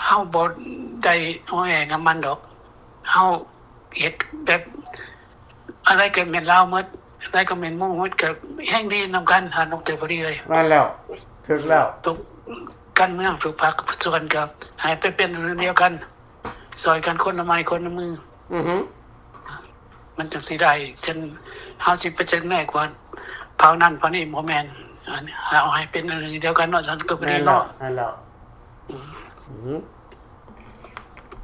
ເຮົາບໍ່ໄດ້ງໍແງກັບມັນດອກ ເຮົາເຮັດແບບ ອັນໃດກໍແມ່ນລາວໝົດ ອັນໃດກໍແມ່ນມົ້ງໝົດ ກໍແຮ່ງດີນຳກັນ ທ່ານ ດອກເຕີ ພໍດີເອີຍ. ແມ່ນແລ້ວ ຖືກແລ້ວ. ທຸກການເມືອງ ທຸກພາກສ່ວນ ກໍໃຫ້ໄປເປັນອັນດຽວກັນ ຊ່ອຍກັນຄົນລະໄມ້ຄົນລະມື. ອືຮຶ ມັນຈັ່ງຊິໄດ້ ເຊັ່ນ ເຮົາຊິໄປຈຳແນກວ່າເຜົ່ານັ້ນເຜົ່ານີ້ ບໍ່ແມ່ນ ອັນ ເຮົາໃຫ້ເປັນອັນດຽວກັນເນາະ ທ່ານ ດອກເຕີ ຟາຣີເນາະ. ແມ່ນແລ້ວ ແມ່ນແລ້ວ. ອືມ ອືຮຶ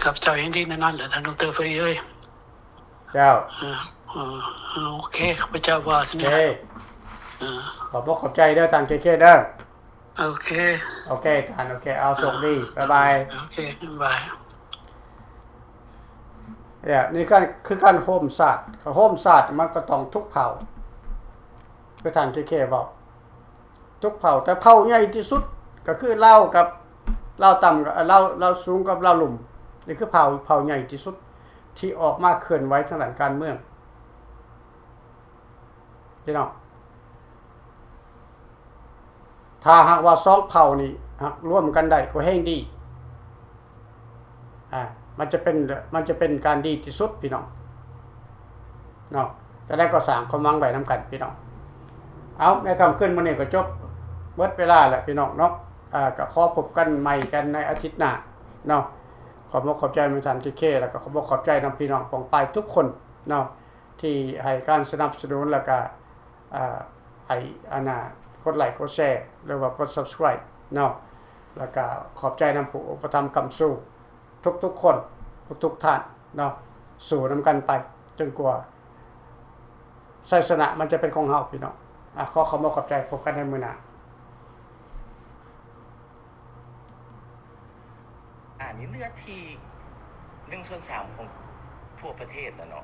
ຂ້າພະເຈົ້າເຫັນດີແນວນັ້ນແຫຼະ ທ່ານ ດອກເຕີ ຟາຣີເອີຍ. ເຈົ້າ ເອີ ເອີ ໂອເຄ ຂ້າພະເຈົ້າວ່າຊັ້ນແຫຼະ. ເອີ ຂອບອົກຂອບໃຈເດີທ່ານເຄເຄເດີ. ໂອເຄ ໂອເຄທ່ານ ໂອເຄ ເອົາ ໂຊກດີ ບາຍບາຍ. ໂອເຄ ບາຍບາຍ. ນີ້ຄື ຄືການໂຮມຊາດ ໂຮມຊາດມັນກໍຕ້ອງທຸກເຜົ່າ ຄືທ່ານເຄເຄເວົ້າ ທຸກເຜົ່າ ແຕ່ເຜົ່າໃຫຍ່ທີ່ສຸດກໍຄືລາວກັບລາວຕ່ຳ ລາວ ລາວສູງກັບລາວລຸ່ມ. ນີ້ຄືເຜົ່າ ເຜົ່າໃຫຍ່ທີ່ສຸດທີ່ອອກມາເຄື່ອນໄຫວທາງດ້ານການເມືອງ ພີ່ນ້ອງ. ຖ້າຫາກວ່າສອງເຜົ່ານີ້ຫາກລວມກັນໄດ້ກໍແຮ່ງດີ ອາ ມັນຈະເປັນ ມັນຈະເປັນການດີທີ່ສຸດ ພີ່ນ້ອງເນາະ. ຈັ່ງໃດກໍສ້າງຄວາມຫວັງໄວ້ນຳກັນ ພີ່ນ້ອງ. ເອົາ ໃນຄ່ຳຄືນມື້ນີ້ກໍຈົບ ໝົດເວລາແລ້ວ ພີ່ນ້ອງເນາະ. ອາ ກໍຂໍພົບກັນໃໝ່ກັນໃນອາທິດໜ້າເນາະ. ຂອບອົກຂອບໃຈນຳທ່ານເຄເຄ ແລ້ວກໍຂອບອົກຂອບໃຈນຳພີ່ນ້ອງປ້ອງປາຍທຸກຄົນເນາະ ທີ່ໃຫ້ການສະໜັບສະໜູນ ແລ້ວກະ ອາ ໃຫ້ ອັນນ່າ ກົດໄລກົດແຊ ຫຼືວ່າກົດ Subscribe ເນາະ. ແລ້ວກະຂອບໃຈນຳຜູ້ອຸປະຖຳຄ້ຳຊູ ທຸກໆຄົນ ທຸກໆທ່ານເນາະ. ສູ້ນຳກັນໄປຈົນກວ່າໄຊຊະນະມັນຈະເປັນຂອງເຮົາ ພີ່ນ້ອງ. ອາ ຂໍຂອບອົກຂອບໃຈ ພົບກັນໃນມື້ໜ້າ. ອັນນີ້ເນື້ອທີ່ໜຶ່ງສ່ວນສາມຂອງທົ່ວປະເທດແລ້ວເນາະ.